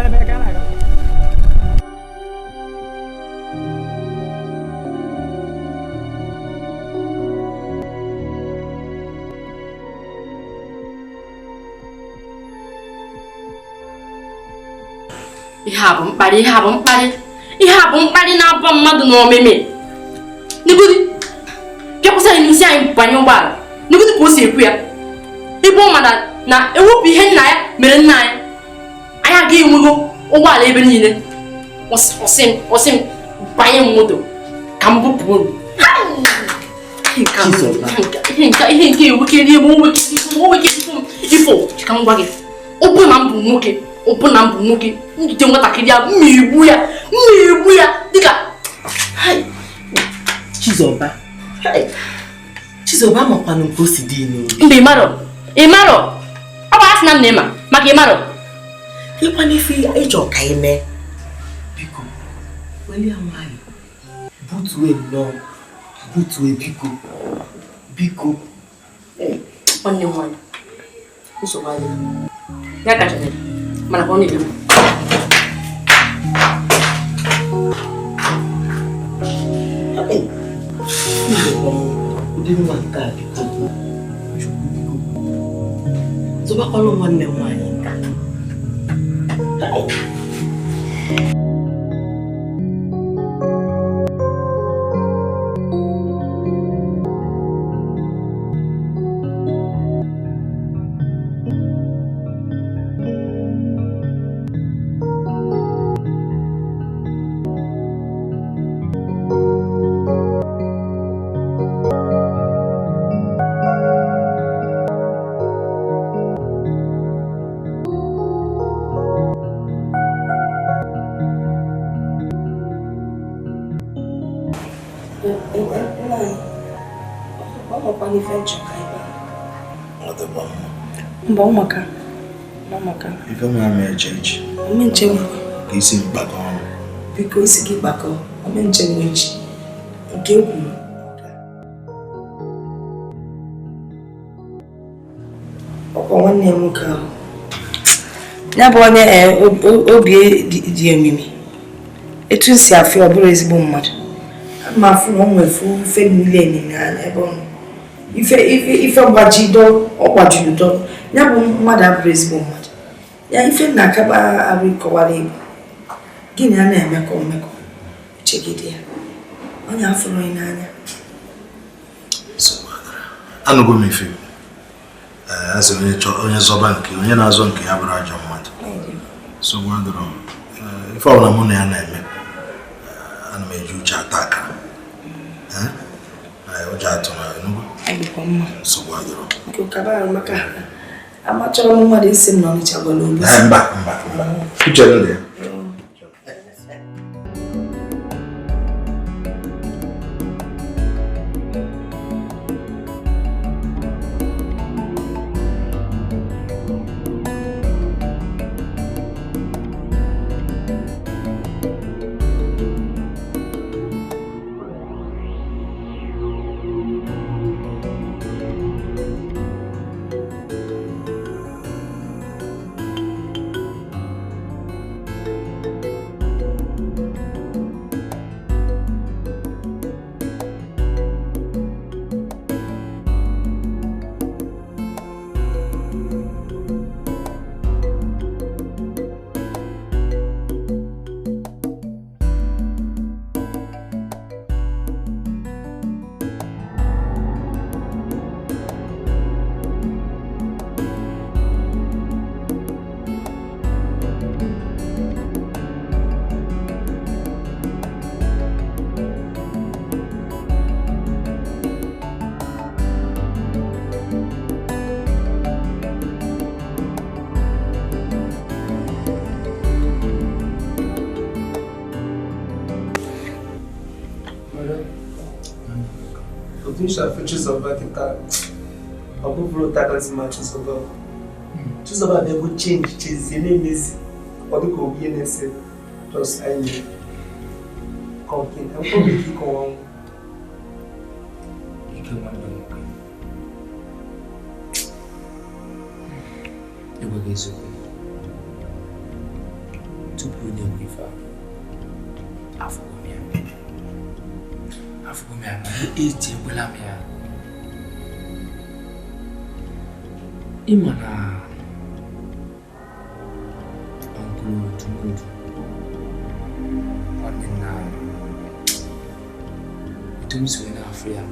Ihe a bụ mkparị, ihe a bụ mkparị, ihe a bụ mkparị na-abọ mmadụ n'omimi. Negodi, bịakwụsị anyị n'isi anyị banye ụgbọala. Negodi ka o si ekwu ya. Ebe ọ ma na ewepụ ihe nna ya mere nna anyị, anyị agaghị enwego ụgbọala ebe niile. Ọsị m banye m moto ka m bupụ unu. Ihe nke ewekere ebe o wekere m ifo ka m gwa gị. Ọ bụ na m bụ nwoke. Ọ na mbụ nwoke njide nwatakịrị ya mmegbu ya dịka Chizọba. Chizọba makwanụ nke o si dị n'obi. Mba ịmarọ ọ bụ asị na m na ịma maka ịmarọ ịkwana ife ịchọ ka ime biko welie nwayọ butue nnọọ butue biko biko nwanne m nwanyị nsogbu adịghị ya kacha mana ka ọ na-eme. Ụdị nwa nke a biko Chukwu biko zọbakwalụ nwanne m nwaanyị nka. Mba ụmụaka ụmụaka. Ife nwa m eche echi. Ome nche ka isi mgbakọ ọnụ. Biko isi gị gbakọ, ome nche nwe echi. Nke e kwuru. Ọkwa nwanne ya nwoke ahụ. Ya bụ onye obi dị omimi. Etu si afụ ọ bụrụ ezigbo mmadụ. Ama afụ na o nwere ife niile n'anya ebe ọ nọ. Ife ife ife gbajido ọ gbajiri dọ. Ya bụ mmadụ abụrụ ezigbo mmadụ. Ya ife na-akaba arụ ịkọwara igbo. Gịnị a na-emekọ mmekọ? Chegide ya. Onye afụrụ gị n'anya. Anụgo m ife. Asị onye zọba nke onye na-azọ nke ya bụrụ ajọ mmadụ. Nsogbu adịrọ. Ife ọbụla mụ na ya na-eme, ana m eji uche ata akara. Ụjọ atụ na Enugu. Nsogbu adịrọ. Nke ụkaba ahụ maka amachọrọ m mmadụ isi m n'Ọnịcha gwara obi. Mba mba mba. Uche dị ya. Otu m si afụ Chizoba kịta, ọ bụbụrụ ụtakasị ma Chizoba. Chizoba abịago chenji chezie na-emezi ọ dịka obi ihe na-ese just anyị complain. Enwekwa ike ịkọwa nwa. Ike nwanne m nwoke. Enweghị eziokwu. Tupu ị na-ekwu ife a, afụgo m ya. Afụgo m ya ma echegbula m ya. Ịma na ọnkụlụ Odumodu nwanne nna anyị, etu m si wee na-afụ ya,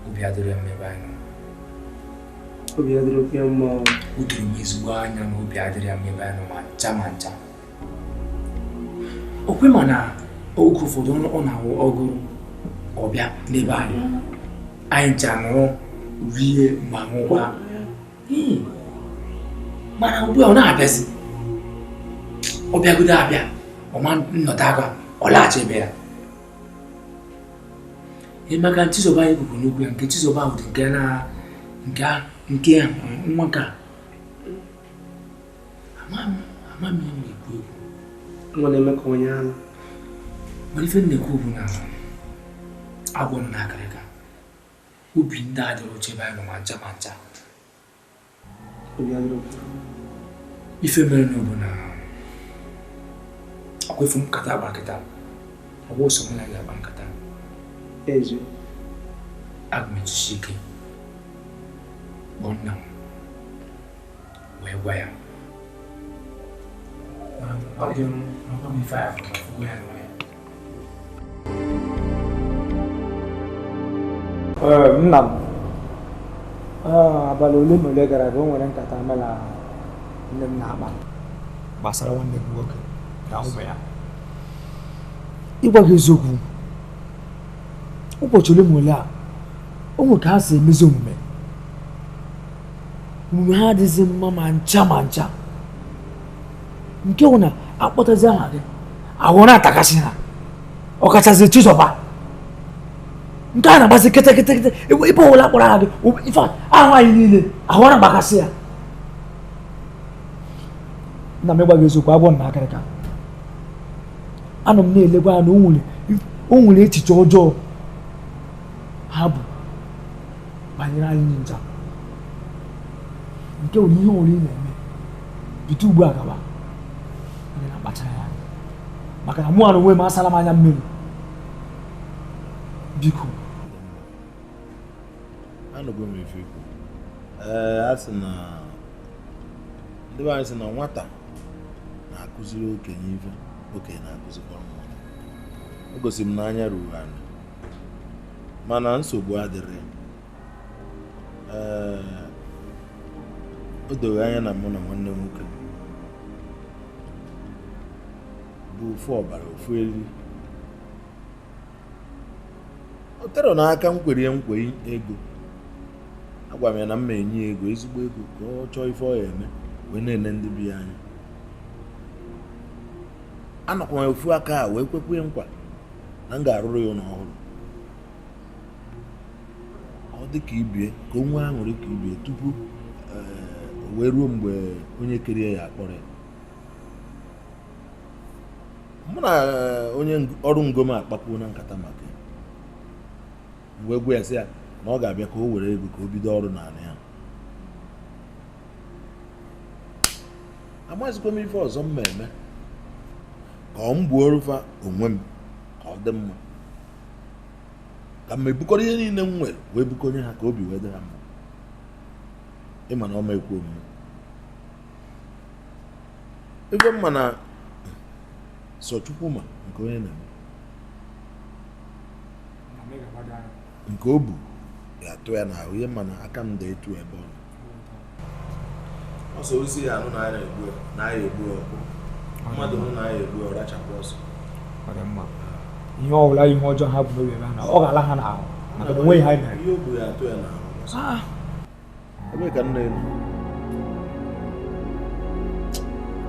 obi adịrọ ya mma ebe anyị nọ. Obi adịrọ ya mma. O doro m ezigbo anya na obi adịrọ ya mma ebe anyị nọ ma ncha ma ncha. O kwe ma na oge ụfọdụ ọ na-awụ ọgụrụ ọbịa n'ebe anyị. Anyị ncha nọrọ rie ma ṅụkwa. Mana ugbu a ọ na-abịazi. Ọ bịagodo abịa, ọ ma nnọta aka, ọ laghachi ebe ya. Maka Chizoba anyị kwuru n'okwu ya, nke Chizoba ahụ dị nke na nke nwa nke a. Ama m ihe m ga-ekwu ekwu. Nwa na-eme ka onye ala. Mana ife m na-ekwu bụ na agwọ nọ n'akịrịka. Obi ndị adịrọ ọcha ebe anyị nọ ma ncha ma ncha. Obi adịrọ ọcha. Ife mere na bụ na ọkwa ifu nkata agba nkịta, ọ bụ ụsọ mụ na gị agba nkata. Ezi. Aga m ejisi ike kpọọ nna m wee gwa ya. Ọ dị m ife a fụrụ ya n'onwe ya. Nna m, abalị ole na ole gara aga o nwere nkata mụ na nne m na-akpa gbasara nwanne m nwoke na ụmụ ya. Ịgwa gị eziokwu, ụbọchị ole ma ole a, o nwere ka ha si emezi omume. Omume ha adịghịzi mma ma ncha ma ncha. Nke bụ na akpọtazi aha gị, ahụ na-atakasị ha, ọkachasị Chizoba. Nke a na-agbasị kịtị kịtị kịtị, ebe ọbụla akpọrọ aha gị, in fact, ahụ anyị niile, ahụ na-agbakasị ya. Nna m ịgwa gị eziokwu, agwọ m n'akịrịka. Anọ m na-elekwa ya na o nwere echiche ọjọọ ha bụ banyere anyị ncha. Nke bụ na ihe ọbụla ị na-eme, bido ugbu a gaba, anyị na-akpachara ya anya. Maka na mụ na onwe m asala m anya mmiri. Biko. Anụgo m ife ikwu. Ee, a sị na ndị be anyị sị na nwata na-akụziri okenye ife, okenye na-akụzikwara nwata. O gosi m n'anya ruru anyị. Mana nsogbu adịrị. Ee, o doro anya na mụ na nwanne m nwoke bụ ofu ọbara ofu eriri. O tere n'aka m kwere ya nkwe ego. Agwa m ya na m ma enye ya ego, ezigbo ego, ka ọ chọọ ife ọ ya eme wee na-ele ndị bi ya anya. Anọkwa m ofu aka a wee kwekwe nkwa na m ga-arụrụ ya ụlọ ọhụrụ. Ọ dị ka ibie, ka o nwee aṅụrị ka ibie tupu o wee ruo mgbe onye kerie ya akpọrọ ya. Mụ na onye ọrụ ngom akpakwuo na nkata maka ya. M wee gwa ya sị ya na ọ ga-abịa ka o were ego ka o bido ọrụ n'ala ya. Amazikwa m ife ọzọ m ma-eme ka ọ m gbuo fa onwe m ka ọ dị mma, ka m ebukọrọ ihe niile m nwere wee bukonye ha ka obi wee dị ha mma. Ịma na ọ ma ekwu omume. Ife mma na sọ Chukwu ma nke onye na-eme, nke o bu ga-atụ ya n'ahụ. Ihe mma na aka m dị etu ebe ọ nọ. Ọsọ ozi ya anụ na ya egbu na ya egbu ọkụ mmadụ nụ na ya egbu ọ rachapụ ọsọ. Ọ dị mma. Ihe ọ bụla ihe ọjọọ ha bụ n'obi ebe ha na ọ ga-ala ha n'ahụ maka na onweghị ha mere. Ihe o bu ya atụ ya n'ahụ. Ebee ka nne nọ?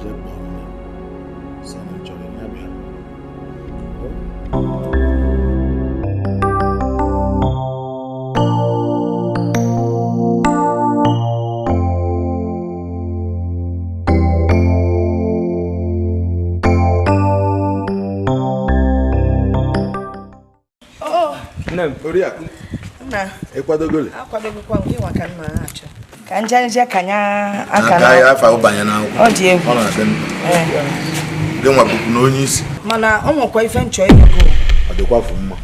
Jee kpọọ nne. Sị na m chọrọ ya bịa. Nne m. Oriakụ. Nna. Ịkwadogole? Akwadogokwa m gị nwa ka nna na-achọ. Ka nje nje ka nya aka na. Aka ya afa ụbanye n'akwụkwọ. Ọ dị egwu. Ọ na-adị mkpa. Gị nwa bụkwu na onye isi. Mana ọ nwekwa ife nchọ ịgụ. Ọ dịkwa afọ mma.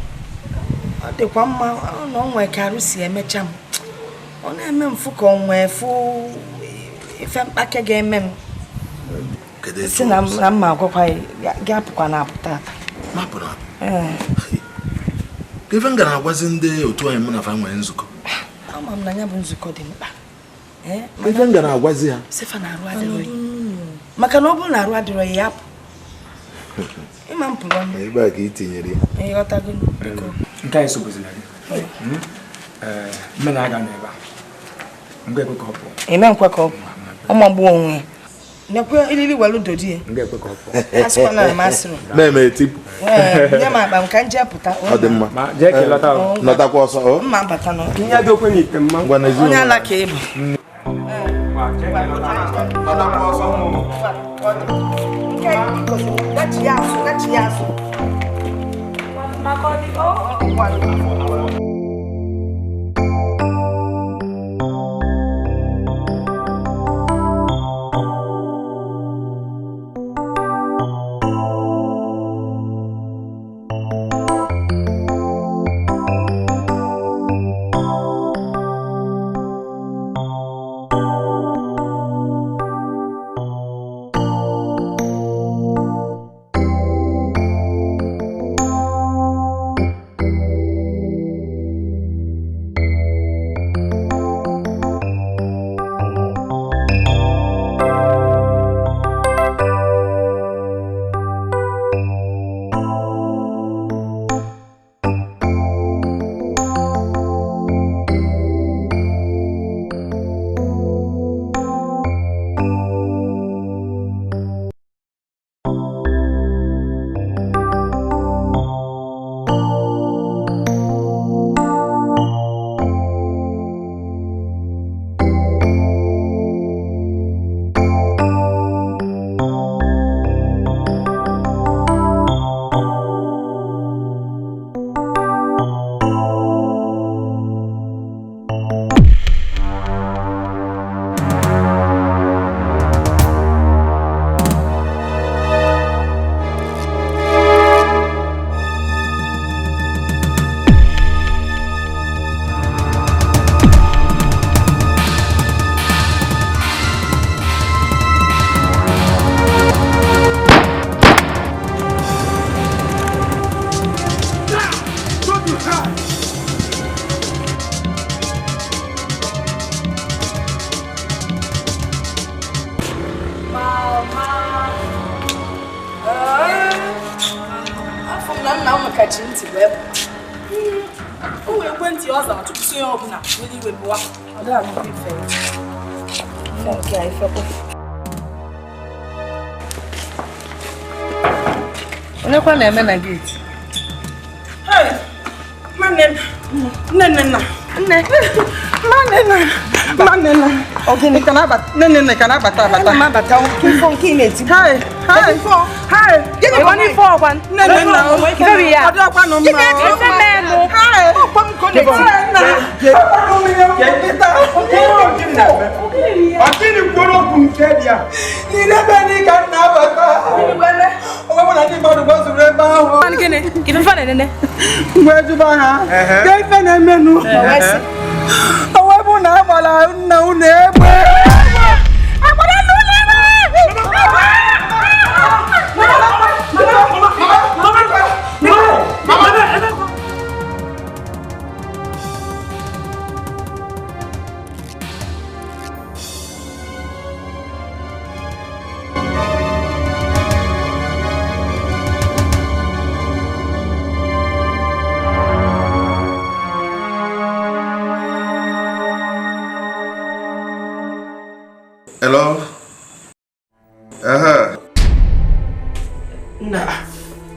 Ọ dịkwa mma na ọ nwee ka arụ si emecha m. Ọ na-eme m fụ ka ọ nwee fụ ife mkpake ga-eme m. Si na mma agwakwa ya gị apụkwa na apụ tata. Mapụ na apụ? Ife m gara agwazi ndị otu anyị mụ na fa nwere nzukọ. Ama m na ya bụ nzukọ dị mkpa. Ife m gara agwazi ha. Sị fa na arụ adịrọ ya. Maka na ọ bụrụ na arụ adịrọ ya ya apụ. Ịma m pụrụ ọnụ. Ebe a ka i tinyere ya. Ịghọtago biko. Nke anyị sobozila gị. Mme na aga n'ebe a. Mgbe ekwe ka ọ pụọ. Eme nkwe ka ọ pụọ. Ọ magbuo onwe ya. Nekwe ilili welu dodi ya. Mgbe ekwe ka ọ pụọ. Asịkwa na amasịrị. Na-eme etipụ. Ee, nye m akpa m ka m jee pụta. Ọ dị mma. Ma jee ka ị lọta o. Lọtakwa ọsọ o. Mma bata nọ. Ihe dị okwe n'ite mma. Ngwa n'ezi Onye ala ka ị bụ. Lọtakwa ọsọ. Nke a biko gachi ya azụ, gachi ya azụ. Maka ọ dị ọ ngwa. Onye na-eme na gate? Hey! Nne nne nna. Nne. Nne nna. Nne nna. Ogini ka na-abata. Nne nne ka na-abata abata. Ana m abata ifo nke ị na-eti. Hey! Hey! Hey! Gịnị bụ ifo ọkwa? Nne nne nna. Ọ dị ọkwa nụ mma. Gịnị eme mụ? Hey! Ọkwa m ka ọ na-eti. Ọkịrị kwuru okwu nke dị a. N'ile ebe ndị ka m na-abata. Onwe mụ na ndị mmadụ gbazuru ebe ahụ. Mgbe jụba ha, ka ife na-emenụ. Onwe bụ na agbara nna unu egbe. Agbara nna unu egbe! Hello? Uh-huh. Nna.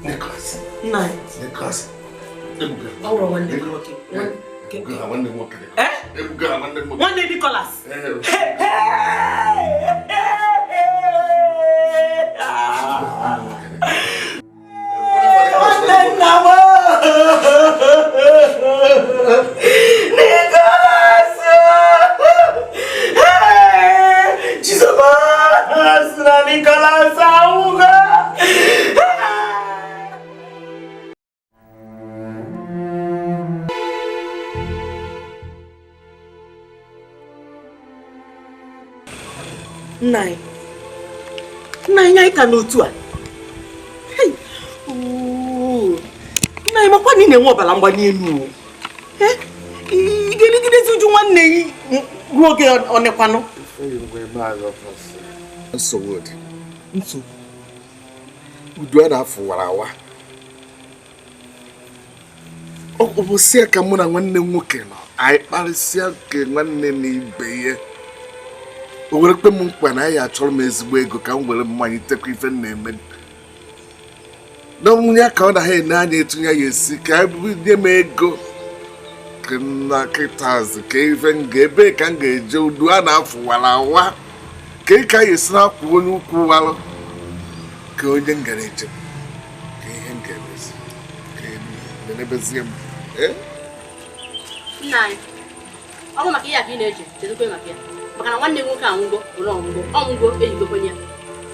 Nicholas. Nna. Nicholas. Ọ wụrụ nwanne gị nwoke. Nwanne m nwoke. Nwanne Nicholas. Nwanne nna m. Nicholas anwụgo. Nna anyị anyị ka n'otu a. Nna anyị makwa na ị na-enwe ọbara mgbali elu o. Ị ga-eligidezi uju nwanne gị ruo oge ọnekwanụ. Nsogbu dị. Nsogbu. Udu a na-afụwara awa. Ọ bụsịa ka mụ na nwanne m nwoke nọ, anyị kparịsịa nke nwanne na ibe ya. O were kpe m nkwa na ya achọrọ m ezigbo ego ka m were mmanya tekwa ife m na-eme. Na nwunye ka ọ na ha ene anya etu ya esi ka nye m ego ka na kịtazi ka ife m ga-ebe ka m ga-eje udu a na-afụwara awa ka ị ka ya esi na-akwụ onye ukwu walụ ka onye m gara eje ka ihe m ga-emezi ka enebezie m. Nna anyị, ọ bụ maka ihe a ka ị na-eche, chezikwe maka ya. Maka na nwanne nwoke anwụgo bụrụ ọnwụgo ọnwụgo eyigokwenye ya.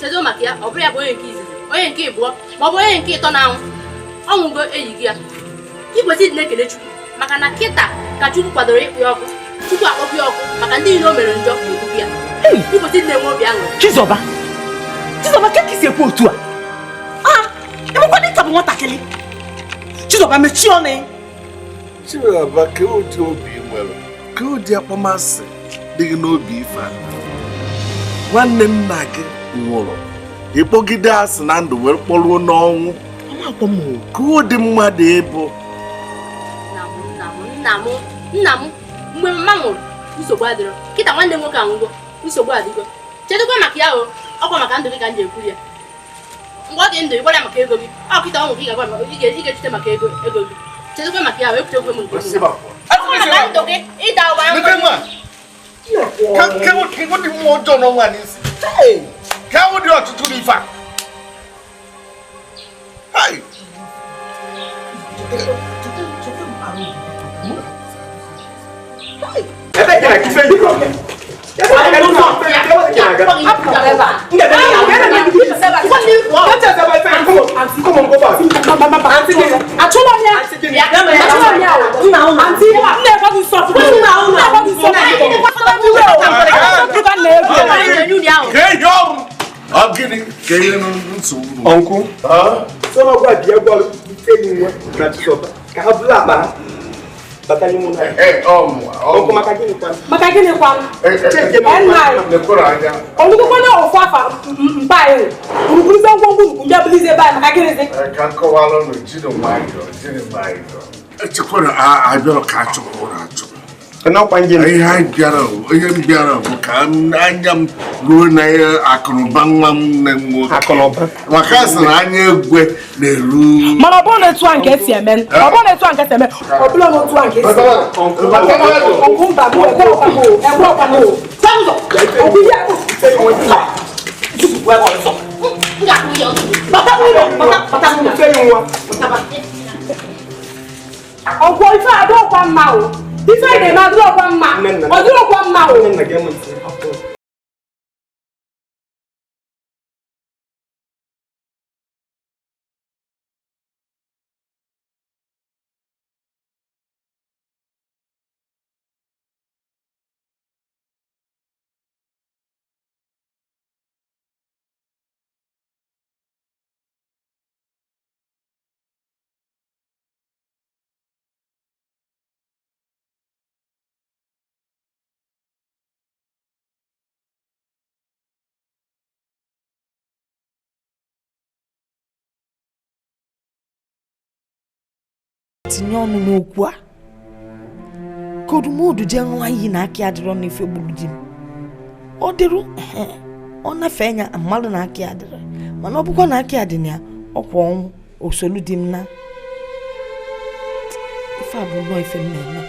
Chezo maka ya, ọ bụrụ ya bụ onye nke izizi, onye nke ịbụọ, ma ọ bụ onye nke ịtọ na-anwụ ọnwụgo eyighị ya. Ị kwesịrị ịdị na-ekele Chukwu maka na kịta ka Chukwu kwadoro ịkpụ ya ọkụ, Chukwu akpọkụ ya ọkụ maka ndị niile o mere njọ na-egbukwu ya. Ị kwesịrị ịdị na-enwe obi aṅụrị. Chizọba, Chizọba, ka isi ekwu otu a? Emekwa dị ka bụ nwatakịrị. Chizọba, mechie ọnụ. Chizọba, ka ụdị obi nwere, ka ụdị akpọmasị dị gị n'obi ife a. Nwanne nna gị nwụrụ, ịkpọgide asị na ndụ were kpọruo n'ọnwụ. Ka ụdị mmadụ ịbụ. Nna m mgbe mama nwụrụ nsogbu adịrọ, kịta nwanne m nwoke anwụgo nsogbu adịgo. Chedekwa maka ya o, ọkwa maka ndụ gị ka m ji ekwuru ya. Mgbe ọ dị ndụ ị gwara ya maka ego gị, ọ kịta ọnwụ gị ga-echute maka ego gị. Chedekwa maka ya o, ekwuchekwe m nke m. Ọkwa maka ndụ gị ịda ụba nkwa. Ka ụdị mmụọ ọjọọ n'ọnwa n'isi. Ka ụdị ọtụtụ n'ife a. Uncle, so I go bia go ife na Chizoba ka ha bulu akpa ha bata n'ime ụlọ. Uncle, maka gịnị kwanụ? Maka gịnị kwanụ? Olugokwana ofu afa mba anyị uruguruzie ngwongwo nnukwu mbịa bulizie ebe anyị maka gịnịzi? Ka nkọwalụ nụ, jiri nwayọọ, jiri nwayọọ. Echekwara abịara ka achọrọ ụlọ achọrọ. Ihe anyị bịara, ihe m bịara bụ ka anya m ruo na akụnụba nwa m nne m nwoke. Maka a sị na anya egwe na-eru. Mana ọ bụrụ na etu a nke esi eme, ọ bụrụ na etu a nke esi eme, ọ bụrụ na otu a nke esi eme. Ọgụ mba m, ekwe ọkwa m, ekwe ọkwa m. Ọgụ ya bata n'ụlọ, bata n'ụlọ. Ọgwụ ife adọkwa mma o. Ife na-eme adịrọkwa mma, ọ dịrọkwa mma o. Tinye ọnụ n'okwu a ka odumodu jee ṅụọ iyi na akị adịrọ n'ife gburu di m. Ọ dịrụ ọ nafee anya mmadụ na akị adịrọ, mana ọ bụkwa na akị adị na ya ọkwa ọnwụ osolu di m na ife a bụ nnọọ ife m na-eme.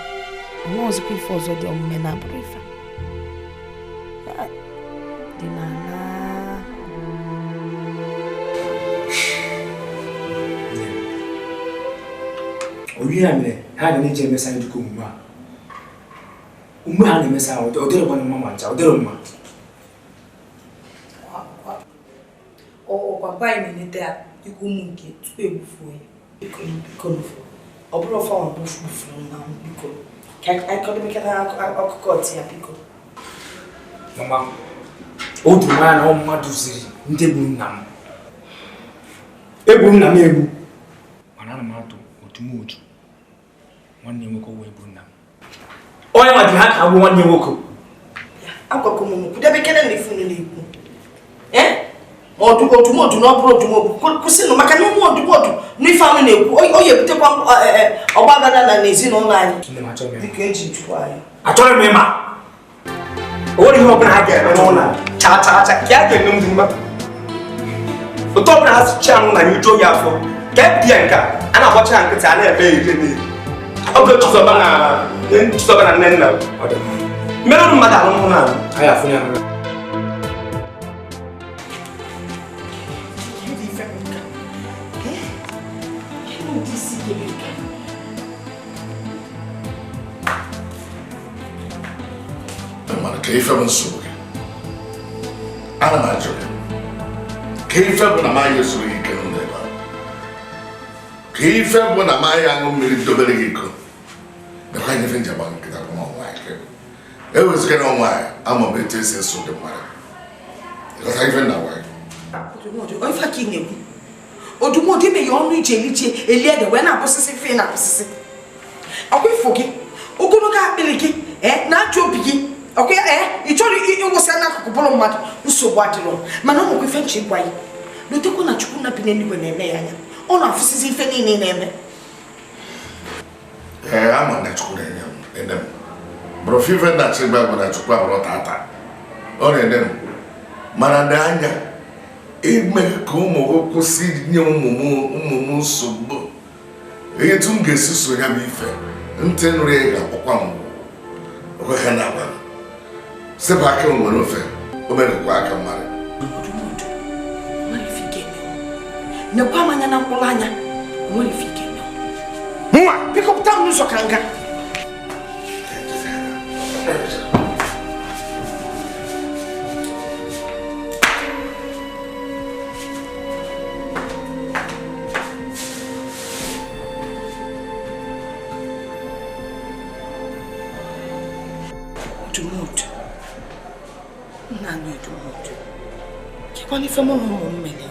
Onwe ọzọkwa ife ọzọ dị omume na-abụrụ ife dị m ala. Oyi ya mere ha ga na-eji emesa anyị dịka omume a. Omume ha na-emesa ahụ, ọ dịrịkwa mma ma ncha, ọ dịrị mma. Ọkwa mpa anyị na-enete ya dịka ụmụ nke tupu egbufuo ya. Biko biko, ọ bụrụ ofe ọ bụfuru na biko ka anyị kọdebekata akụkọ ọtị ya biko. Mama, o doro m anya na ọ mmadụ ziri ndị gburu nna m. Egburu nna m egbu. Mana ana m atụ otumotu nwanne nwoke wee gburu nna m. Onye nwa ji ha ka agwụ nwanne nwoke. Agwakọ m unu kwudebekere na ife unu na-ekwu. Ma odumodu na ọ bụrụ odumodu kwụsịnụ maka na ụmụ odumodu n'ife ahụ na-ekwu ọ ga-ebutekwa ọgba aghara na n'ezinụlọ anyị. Biko eji njikwa anyị. Achọrọ m ịma. O nwere ihe ọbụla ha ga-eme n'ụlọ a chaa chaa chaa ka a ga-eme m mma. Otu ọbụla ha si anụ na nyujuo ya afọ ka e bie nke a na-agbacha ya nkịtị a na-eme ya ihe niile. Ọ bụ Chizọba na nne nna mmerụ mmadụ alụmụ na anyị afụ ya. Ka ife bụ nsogbu gị, ana m ajụ gị ka ife bụ na maghị esoro gị ike n'ụlọ ebe a, ka ife bụ na maghị aṅụ mmiri dobere gị iko mekwa ife njem nkịta bụ n'ọnwa anyị ewezụga n'ọnwa anyị ama m etu esi eso gị mmadụ ịghọta ife nna gwa gị. Odumodu ime ya ọnụ ije elije eli ede wee na-abụsịsị fe na-abụsịsị ọkwa ifo gị ogologo akpịrị gị na-ajụ obi gị ọkwa ị chọrọ ịwụsị n'akụkụ bụrụ mmadụ nsogbu adịrọ mana ụmụkwa ife nche ịgwa ya lotekwa na Chukwu na bi n'eluigwe na-eme ya anya ọ na-afụsịsị ife niile na-eme. Ee, ama na Chukwu na-enye m ene m bụrụ ife na chigba bụ na Chukwu abụrụ tata ọ na-ene m mana na anya ime ka ụmụ gị kwụsị inye ụmụ m nsogbu etu m ga-esi so ya bụ ife ntị nri ga-akpọkwa m okwe ha na-agwa m sepụ aka m nwere ofe o merekwa aka mmadụ. Nekwa m anya na mkpụrụ anya nwere ife ike nwa biko pụta m n'ụzọ ka nga. Odumodu nna anyị Odumodu kekwana ife mụ na ụmụ m mere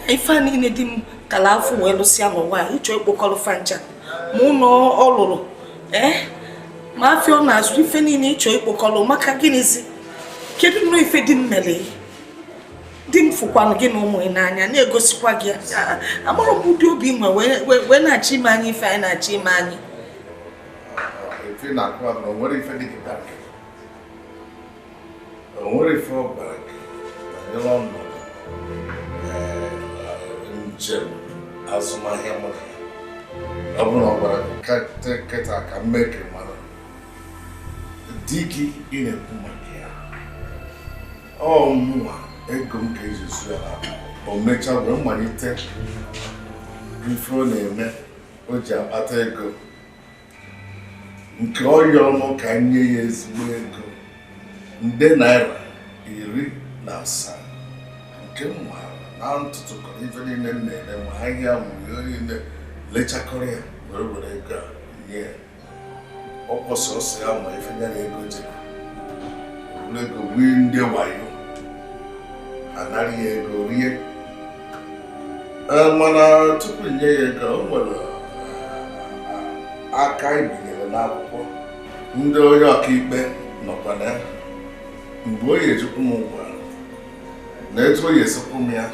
ife a niile di m kala afọ wee lụsịa n'ụwa ịchọ ịkpọkọrọ fancha ma ụlọ ọ lụrụ ma afịa ọ na-azụ ife niile ịchọ ịkpọkọrọ maka gịnịzi kedu nnọọ ife di m mere di m fụkwanụ gị na ụmụ gị n'anya na-egosikwa gị amara m ụdị obi nwe wee na-achọ ime anyị ife anyị na-achọ ime anyị. O nwere ife ọ gwara gị banyere ọnọdụ njem azụmahịa mụ na ya? Ọ bụrụ na ọ gwara gị kịta ka m mee ka ị mara di gị ị na-ekwu maka ya ọ mụnwa ego m ka eji zụ ya o mechaa wee malite ife ọ na-eme o ji akpata ego nke ọ yọrọ m ka nye ya ezigbo ego nde naira 17 nke m maara na ntụtụ kọrọ ife niile m na-eme ma ahịa mụ ihe niile lechakọrọ ya were were ego a nye ya ọ kwụsị ya ma ife ya na ego ji were ego wee ndị wayo anara ya ego rie. Mana tupu nye ya ego o nwere aka ebinyere n'akwụkwọ ndị onye ọkaikpe nọkwa na ya mgbe o ejikwu m ụgwọ na etu o esikwu m ya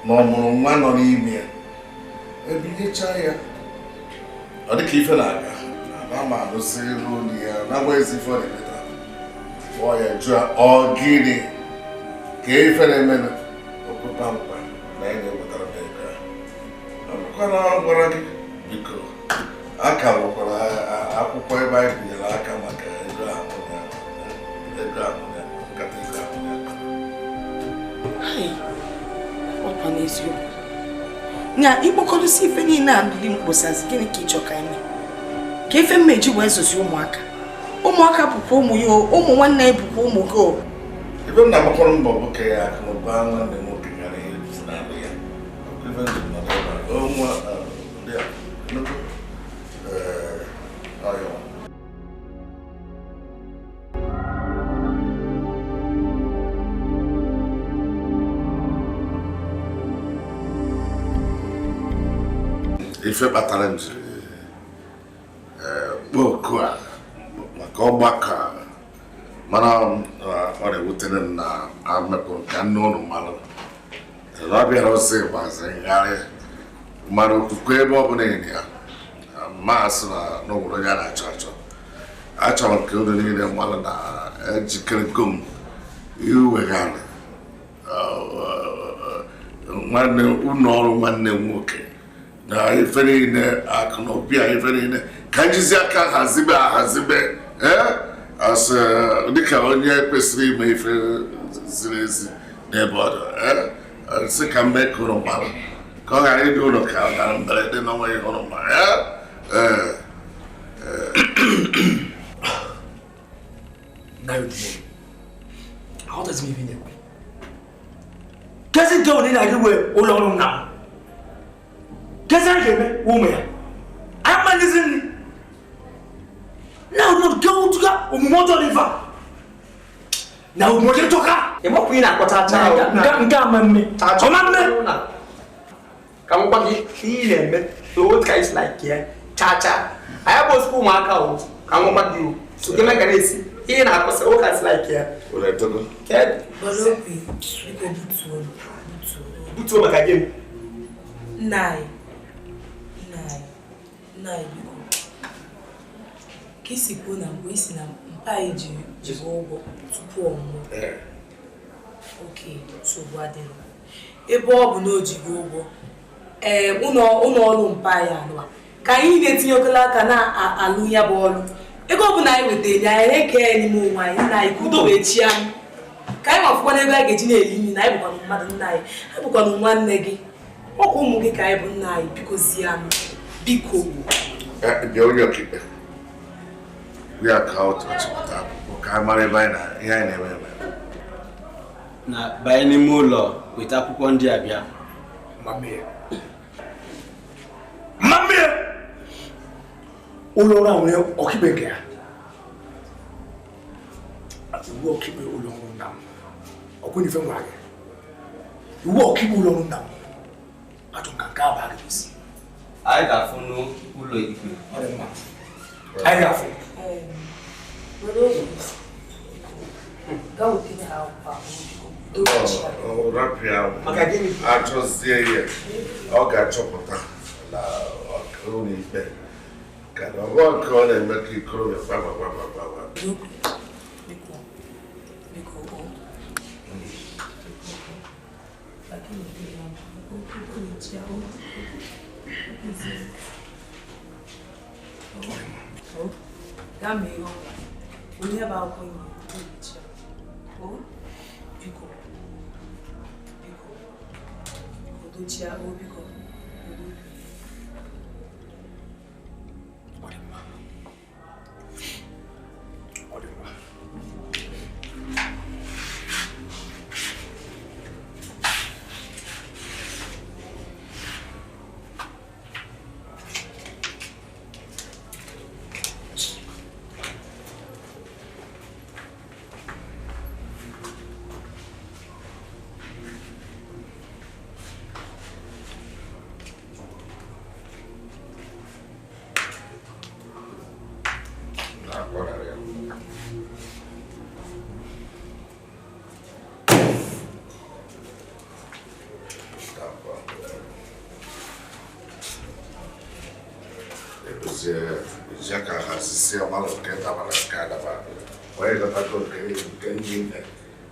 na ọ mụrụ nwa nọ n'ime ya ebinyechaa ya ọ dịka ife na-aga na ma alụsịrị olu ya na-agba ezi ife ọ na-emeta pụọ ya jụọ ọ gịnị ka ife na-emenụ okwupa nkwa na ya na-ewetara m ego a ọ bụkwa na ọ gwara gị biko a ka nwekwara akwụkwọ ebe anyị binyere aka maka ego ahụ ya nkata ego ahụ ya. Ọkwa n'eziokwu na ịkpọkọrọsi ife niile a ndị mkposazi gịnị ka ịchọ ka ime ka ife mmeji wee zozi ụmụaka ụmụaka bụkwa ụmụ ya ụmụ nwanne ya bụkwa ụmụ gị. Ebe m na-agbakwara mbọ bụ ka ya akụnụba nwanne m nwoke ghara Ife ndị mmadụ ebe a, o nwa ndị a, nnukwu ee ọyọ. Ife kpatara m jiri kpọọ oku a maka ọgbakọ a, mana ọ na-ewutere m na amepụrụ ka nne ụnụ mara na ọ bịara ọsọ ịgbazigharị mara okwukwe ebe ọ bụla enyi ya masị na n'obodo ya na-achọ achọ. Achọrọ m ka unu niile mara na ejikere m iweghara nwanne ụlọ ọrụ nwanne m nwoke na ife niile akụ na ụbịa ife niile ka njizi aka hazibe ahazibe asị dịka onye kwesịrị ime ife ziri ezi n'ebe ọ dị sị ka m mee ka ụlọ mara ka ọ ghara ịdị ụlọ ka ọ dara mberede na onweghị ụlọ mara. Aghọtazi m ife ị na-ekwu. Kezi nke onye na-adị wee ụlọ ọrụ nna m. Kezi anyị ga-eme ụmụ ya. Anyị malizi nri. Na ụlọ nke omume ọjọọ dị mfa. Na omume ọjọọ tọka. Ịmakwa ị na-akpọta acha ahụ. Nke ama mme. Ọma mme. Ka m gwa gị ihe ị na-eme otu ka isi like ya cha cha. Anyị bụ osikwa ụmụaka o ka m gwa gị o. So gị mega na-esi ihe na-akọsị otu ka isi like ya. Ụlọ etogo. Bọlọpi, biko butuo butuo maka gịnị? Nna anyị, nna anyị biko. Ka isi kwuo na mgbe isi na mpa anyị ji ụgwọ tupu ọ nwụọ. Oke, nsogbu adịrọ. Ebe ọ bụ na o jighị ụgwọ, ee ụlọ ọrụ mpa anyị anụwa ka anyị na-etinye okele aka na-alụ ya bụ ọrụ. Ego ọ bụla anyị wetara anyị eke ya n'ime onwe anyị, nna anyị ka udo wee chi anyị. Ka anyị mafụkwa n'ebe a ga-eji na-eli nri na anyị bụkwanụ mmadụ nna anyị, anyị bụkwanụ nwanne gị. Ọkwa ụmụ gị ka anyị bụ nna anyị, biko zie anyị. Biko. Bịa onye ọkaikpe. Ya ka ọ chọpụta akwụkwọ ka anyị mara ebe anyị na ihe anyị na-eme eme. Na banye n'ime ụlọ weta akwụkwọ ndị a bịa. Mamie! Ụlọ ọrụ a nwere ọkaikpe nke ya. Iwu ọkaikpe ụlọ ọrụ nna m. Ọkwụ n'ife ngwa gị. Iwu ọkaikpe ụlọ ọrụ nna m. Atụ nka nke abụọ gị isi. Anyị ga-afụ n'ụlọ ikpe. Ọ dị mma. Anyị ga-afụ. Rapịa achọzie ya ọ ga-achọpụta na ụlọ ikpe ka na ọgọ nke ọ na-eme ka ikorobịa gbagbagbagbagbagba.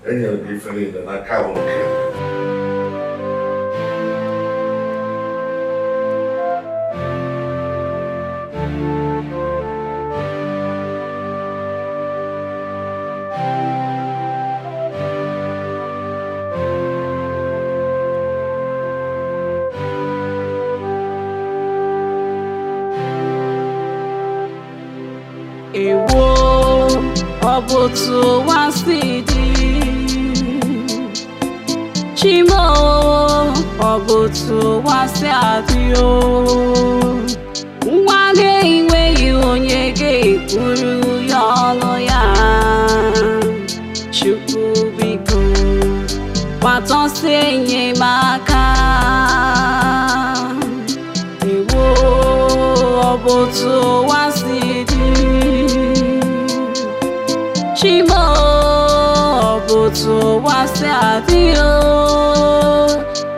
Enyere gị ife niile n'aka bụ nke ya. Ewo, ọ bụ otu ụwa si dị. Chimo, Ọ bụ otu ụwa si adị o. Nwa na-enweghị onye ga-ekwuru ya ọnụ ya. Chukwu biko gbata ọsọ enyemaka. Ewo, ọ bụ otu ụwa si dị. Chimo, ọ bụ otu ụwa si adị o.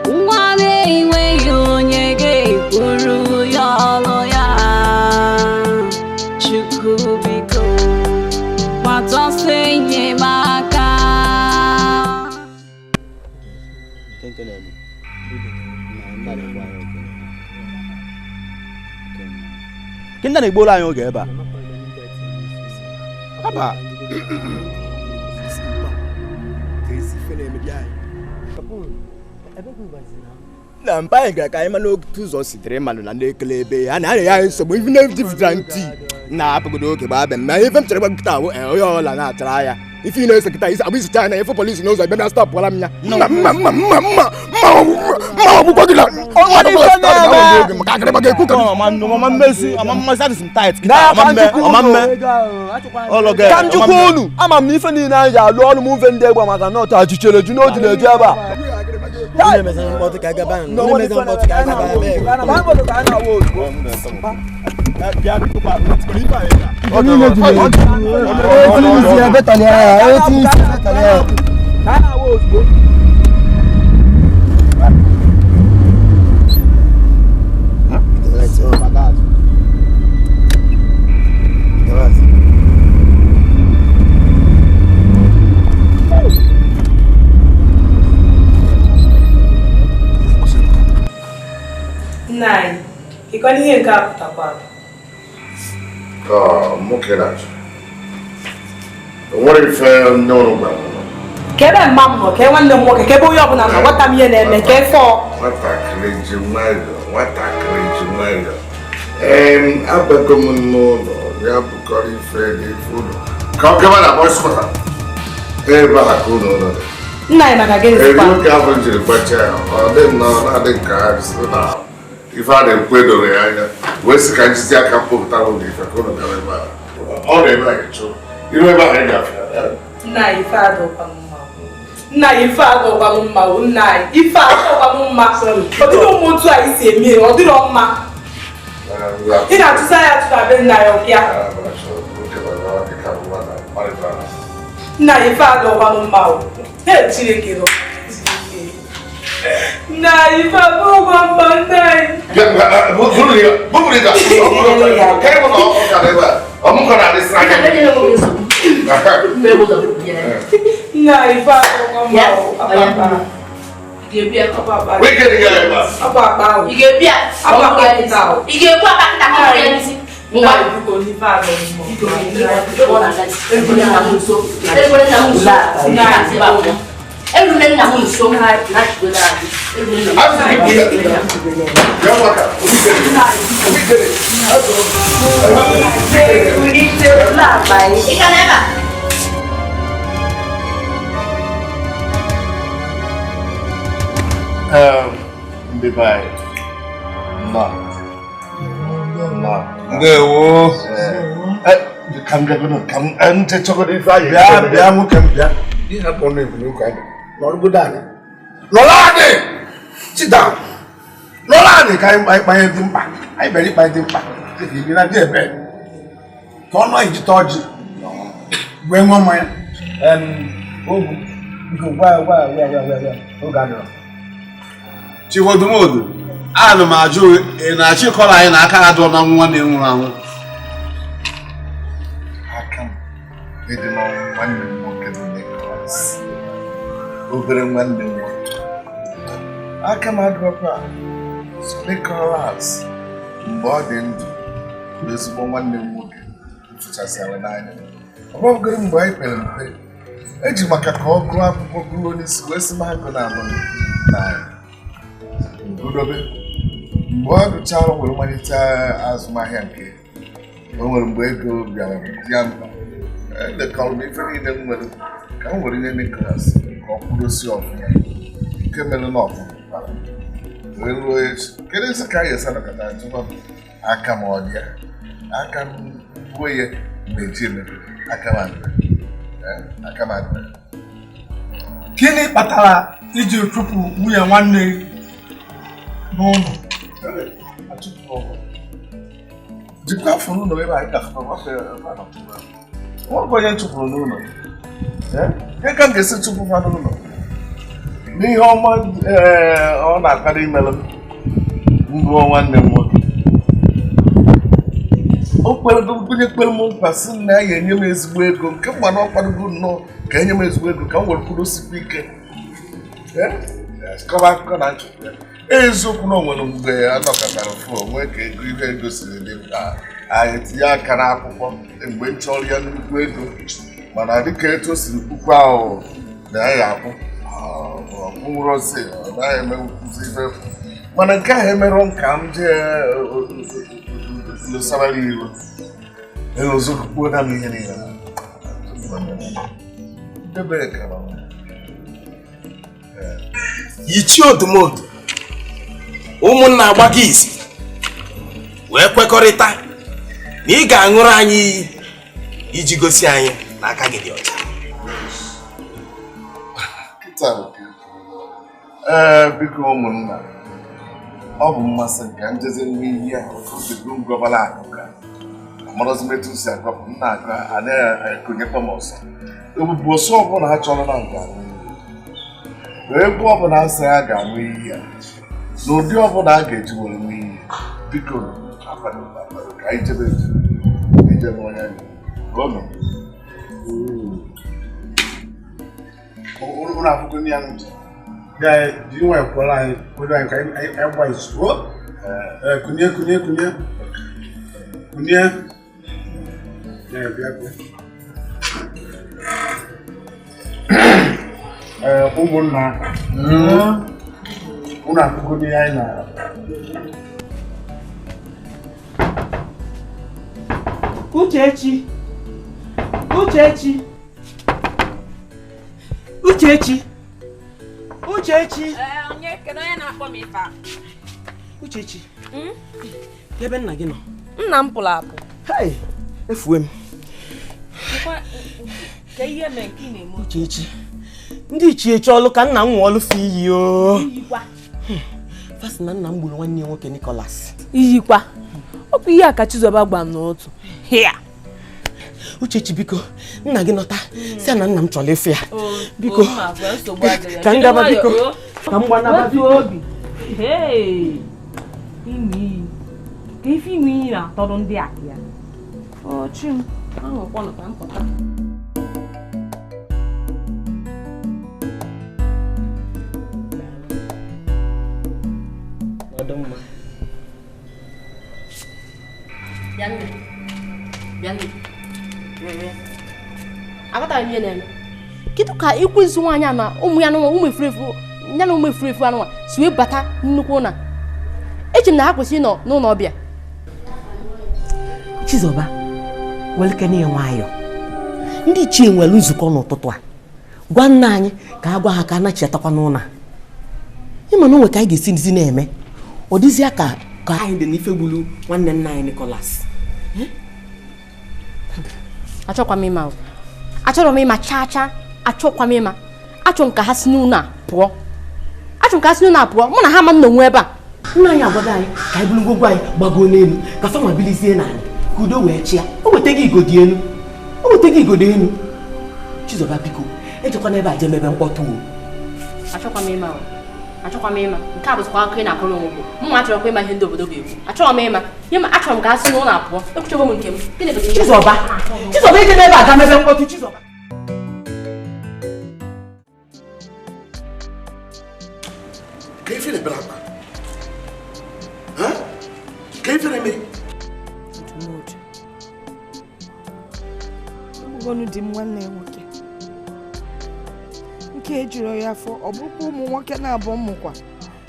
Nwa na-enweghị onye ga-ekwuru ya ọnụ ya. Chukwu biko gbata ọsọ enyemaka. Ndị na-egboro anyị oge ebe a. Haba. Na mpa anyị gara ka anyị mana otu ụzọ sitere mmanụ na na-ekele ebe ha na-arịa ya nsogbu ife na-evitara ntị na-apụgodo oge gbaa be m ma ife m chere gbakịta ahụ onye ọla na-achara ya ife ị na-ese kịta isi abụ isicha anya ife polisi n'ụzọ ebe na stọpụọla m ya mma mma mma mma mma mma ọgwụgwọ gị na maka akịrịba ga-ekwu ka ka m jikwa unu ama m na ife niile anyị ji alụ ọrụ m mfe ndị egbe maka na ọtọ achịchere ju n'otu na-eju ebe a. Nna anyị, ịkwana ihe nke a pụtakwara? Nwoke na-achụ. O nwere ife nne ụlọ gwara m. Ka ebe mma m nọ, ka nwanne m nwoke, ka ebe onye ọbụla nọ, gwata m ihe na-eme, ka efe ọ. Nwatakịrị ji nwayọọ, nwatakịrị ji nwayọọ. Abago m n'ụlọ, ya bụkọrọ ife n'ife ụlọ. Ka ọ gaba na boys quarter. Ebe a ka ụlọ ụlọ dị. Nna anyị maka gịnị sịkwa? Eri oge ahụ m jiri gbacha ya, ọ dị nnọọ na-adị nke ha si na ife a na-ekwu edoro ya anya wee sị ka njizi aka mkpụpụtara ụlọ ife ka ụlọ gara ebe a. Ọ na ebe anyị chụrụ. Iru ebe anyị gafere. Nna anyị ife adọkwa m mma. Nna anyị ife adọkwa m mma. Nna anyị ife adọkwa m mma. Ọ dịrọ ụmụ otu anyị si eme, ọ dịrọ mma. Ị na-atụsa ya atụ na be nna ya ọbịa. Nna anyị ife adọkwa m mma. Ee, Chineke nọ. Nna anyị ife adọkwa mma nna anyị. Nna anyị ife adọkwa mma. Ndị be anyị ndewo. Ka m bịagodo ka m nchechọgodo ife anyị. Bịa bịa nwoke m bịa. Ihe akpọ na-ebu n'ụka anyị. Nọrọgodo anyị. Nọrọ anyị! Sit down. Nọrọ anyị ka anyị kpanye dị mkpa. Anyị bịara ịkpanye dị mkpa. Dịka ibi na ndị ebe. Ka ọnụ anyị jite ọjị. Wee ṅụọ mmanya. Ogwu, biko gwa gwa gwa gwa gwa oge adịrọ. Chiwodumodu, ana m ajụ ị na-achọ ịkọrọ anyị na aka adọ na nwa na-enwuru anwụ. Aka m ịdị n'ọnwụ nwanne m nwoke bụ Nicholas. Obere nwanne m nwoke. Aka m adịrọkwa Nicholas mgbe ọ dị ndụ bụ ezigbo nwanne m nwoke fụchasịara n'anya. Ọ bụghị mgbe anyị pere mpe, eji maka ka ọ gụọ akwụkwọ gụrụ onye isi wee sị m agụ na amụ na ngudobe. Mgbe ọ gụchara were malite azụmahịa nke o nwere mgbe ego bịara ya mkpa, elekọrọ m ife niile m nwere ka m were nye Nicholas ka ọ kwụdosi ọfụma nke mere na ọfụma. Wee ruo echi kedu isi ka anyị esi anọkọta jụba m aka m ọ dị ya aka m gwuo ya mgbe eji emepere aka m adịrị aka m adịrị. Gịnị kpatara iji chụpụ nwunye nwanne gị n'ụlọ? Jikwa afọ n'ụlọ ebe anyị gafere nwoke onye chụpụrụ n'ụlọ. Ihe ka m ga-esi chụpụ fa n'ụlọ n'ihe ọma ọ na-akpara imelụ mbụ nwanne m nwoke. O kwere kpere m nkwa sị na ya ga-enye m ezigbo ego nke mgba na ọ kwadogo nnọọ ka enye m ezigbo ego ka m were kwudosikwa ike. Kọba akụkọ na nchụpụ ya. Eziokwu na o nwere mgbe a nọkọtara fụ onwe ka ego ihe ego siri dị mkpa anyị tinye aka n'akwụkwọ mgbe m chọrọ ya nnukwu ego mana dịka etu o siri kwukwa ahụ na ya akwụ ọkwụrụzi ọ naghị emekwuzi ife mana nke ahụ emerọ m ka m jee lụsara iwe eozokwuo na m ihe niile debe ka Ichie Odumodu ụmụnna agbago izu wee kwekọrịta na ị ga-aṅụrụ anyị iyi iji gosi anyị na aka gị dị ọcha. Ee, biko ụmụnna, ọ bụ mmasị nke njezi n'iyi ahụ ngọbala akụ ka amarozi m etu si agọpụ m na-agụ anaghị ekonyekwa m ọsọ ebube ọsọ ọbụla ha chọrọ na nga ebe ọbụla asị ha ga-aṅụ iyi a n'ụdị ọbụla a ga-eji were nwe iyi biko akwado akwado ka anyị jebe ejebe onye anyị ụlọ akwụkwọ ndị ya ntị jiri nwayọ kwụọrọ anyị kwado anyị ka anyị gba izu kunye kunye kunye kunye bịa bịa. Ụmụnna ụlọ akwụkwọ ndị anyị na Uchechi, Uchechi, Uchechi, Uchechi. Onye kedu onye na-akpọ m ife a? Uchechi, ebe nna gị nọ? Nna m pụrụ apụ. Hey, efuwe m. Ka ihe mere nke ị na-eme? Uchechi, ndị ichie chọọlụ ka nna m nwụọ ọlụ iyi o. Iyikwa. Fasị na nna m gburu nwanne ya nwoke Nicholas. Iyikwa. Ọ bụ ihe a ka Chizoba gba m n'otu. Hịa. Uchechi biko, nna gị nọta, sị na nna m chọrọ ịfụ ya. Biko, ka m gaba biko. Ka m gbanaba biko. Obi. Hey. Ime iyi. Ka ife ime iyi na-atọrọ ndị a ya. Ọ chi m, ahụkwanụ ka m pụta. Aghọtara m ihe na-eme. Kedu ka ekwensu nwaanyị a na ụmụ ya n'ụwa ụmụ efurefu ya na ụmụ efurefu anụnwa si wee bata nnukwu ụlọ? Eche m na ha kwesịrị ịnọ n'ụlọ ọbịa. Chizoba, welekene ya nwayọ. Ndị ichie nwere nzukọ n'ụtụtụ a. Gwa nna anyị ka a gwa ha ka a nachiatakwa n'ụlọ a. Ịma na onwe ka anyị ga-esi nzi na-eme. Ọ dịzịa ka ka anyị dị n'ife gburu nwanne nna anyị Nicholas. Achọkwa m ịma. Achọrọ m ịma chaa chaa. Achọkwa m ịma. Achọ m ka ha si n'ụlọ a pụọ. Achọ m ka ha si n'ụlọ a pụọ. Mụ na ha ama nnọnwụ ebe a. Nna anyị agwago anyị ka anyị buru ngwongwo anyị gbagoo n'elu ka fanwa bilizie n'ala ka udo wee chịa. O wetaghị igodo elu. O wetaghị igodo elu. Chizoba biko, ejekwana ebe a jee mebe mkpọtụ o. Achọkwa m ịma. Achọkwa m ịma. Nke a bụzikwa akụkọ ị na-akọrọ onwe gị. Mụ achọrọkwa ịma ihe ndị obodo ga-ekwu. Achọrọ m ịma. Nye m achọrọ m ka ha si n'ụlọ a pụọ. Ekwuchego m nke m. Gịnị bụ ihe? Chizoba, Chizoba eje n'ebe a ga mebe mkpọtụ Chizoba. Ka ife na-ebere akpa? Ka ife na-eme? Egbugonu di m nwanne ya nwoke. Nke ejuru ya afọ, ọ bụrụkwa ụmụ nwoke na-abụ mmụkwa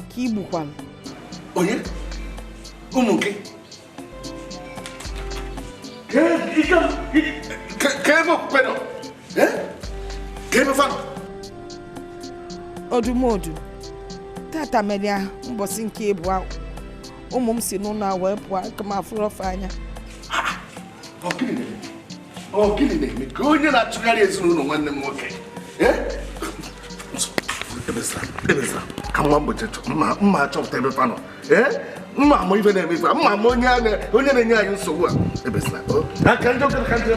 ka igbukwana. Onye? Ụmụ nke? Ka ebe okpukpe nọ? Ka ebe fa nọ? Odumodu, Tata mere ya mbọsị nke ịbụọ ụmụ m si n'ụlọ a wee pụọ aka m afụrụ ofe anya. Ọ gịnị na-eme ka onye na-achụgharị ezinụlọ nwanne m nwoke? Ka nwa mgbochi mma achọpụta ebe fa nọ. Mma ama ife na-eme ife, mma ama onye na-enye anyị nsogbu a. Ebezila. Aka ndị okenye ka ndị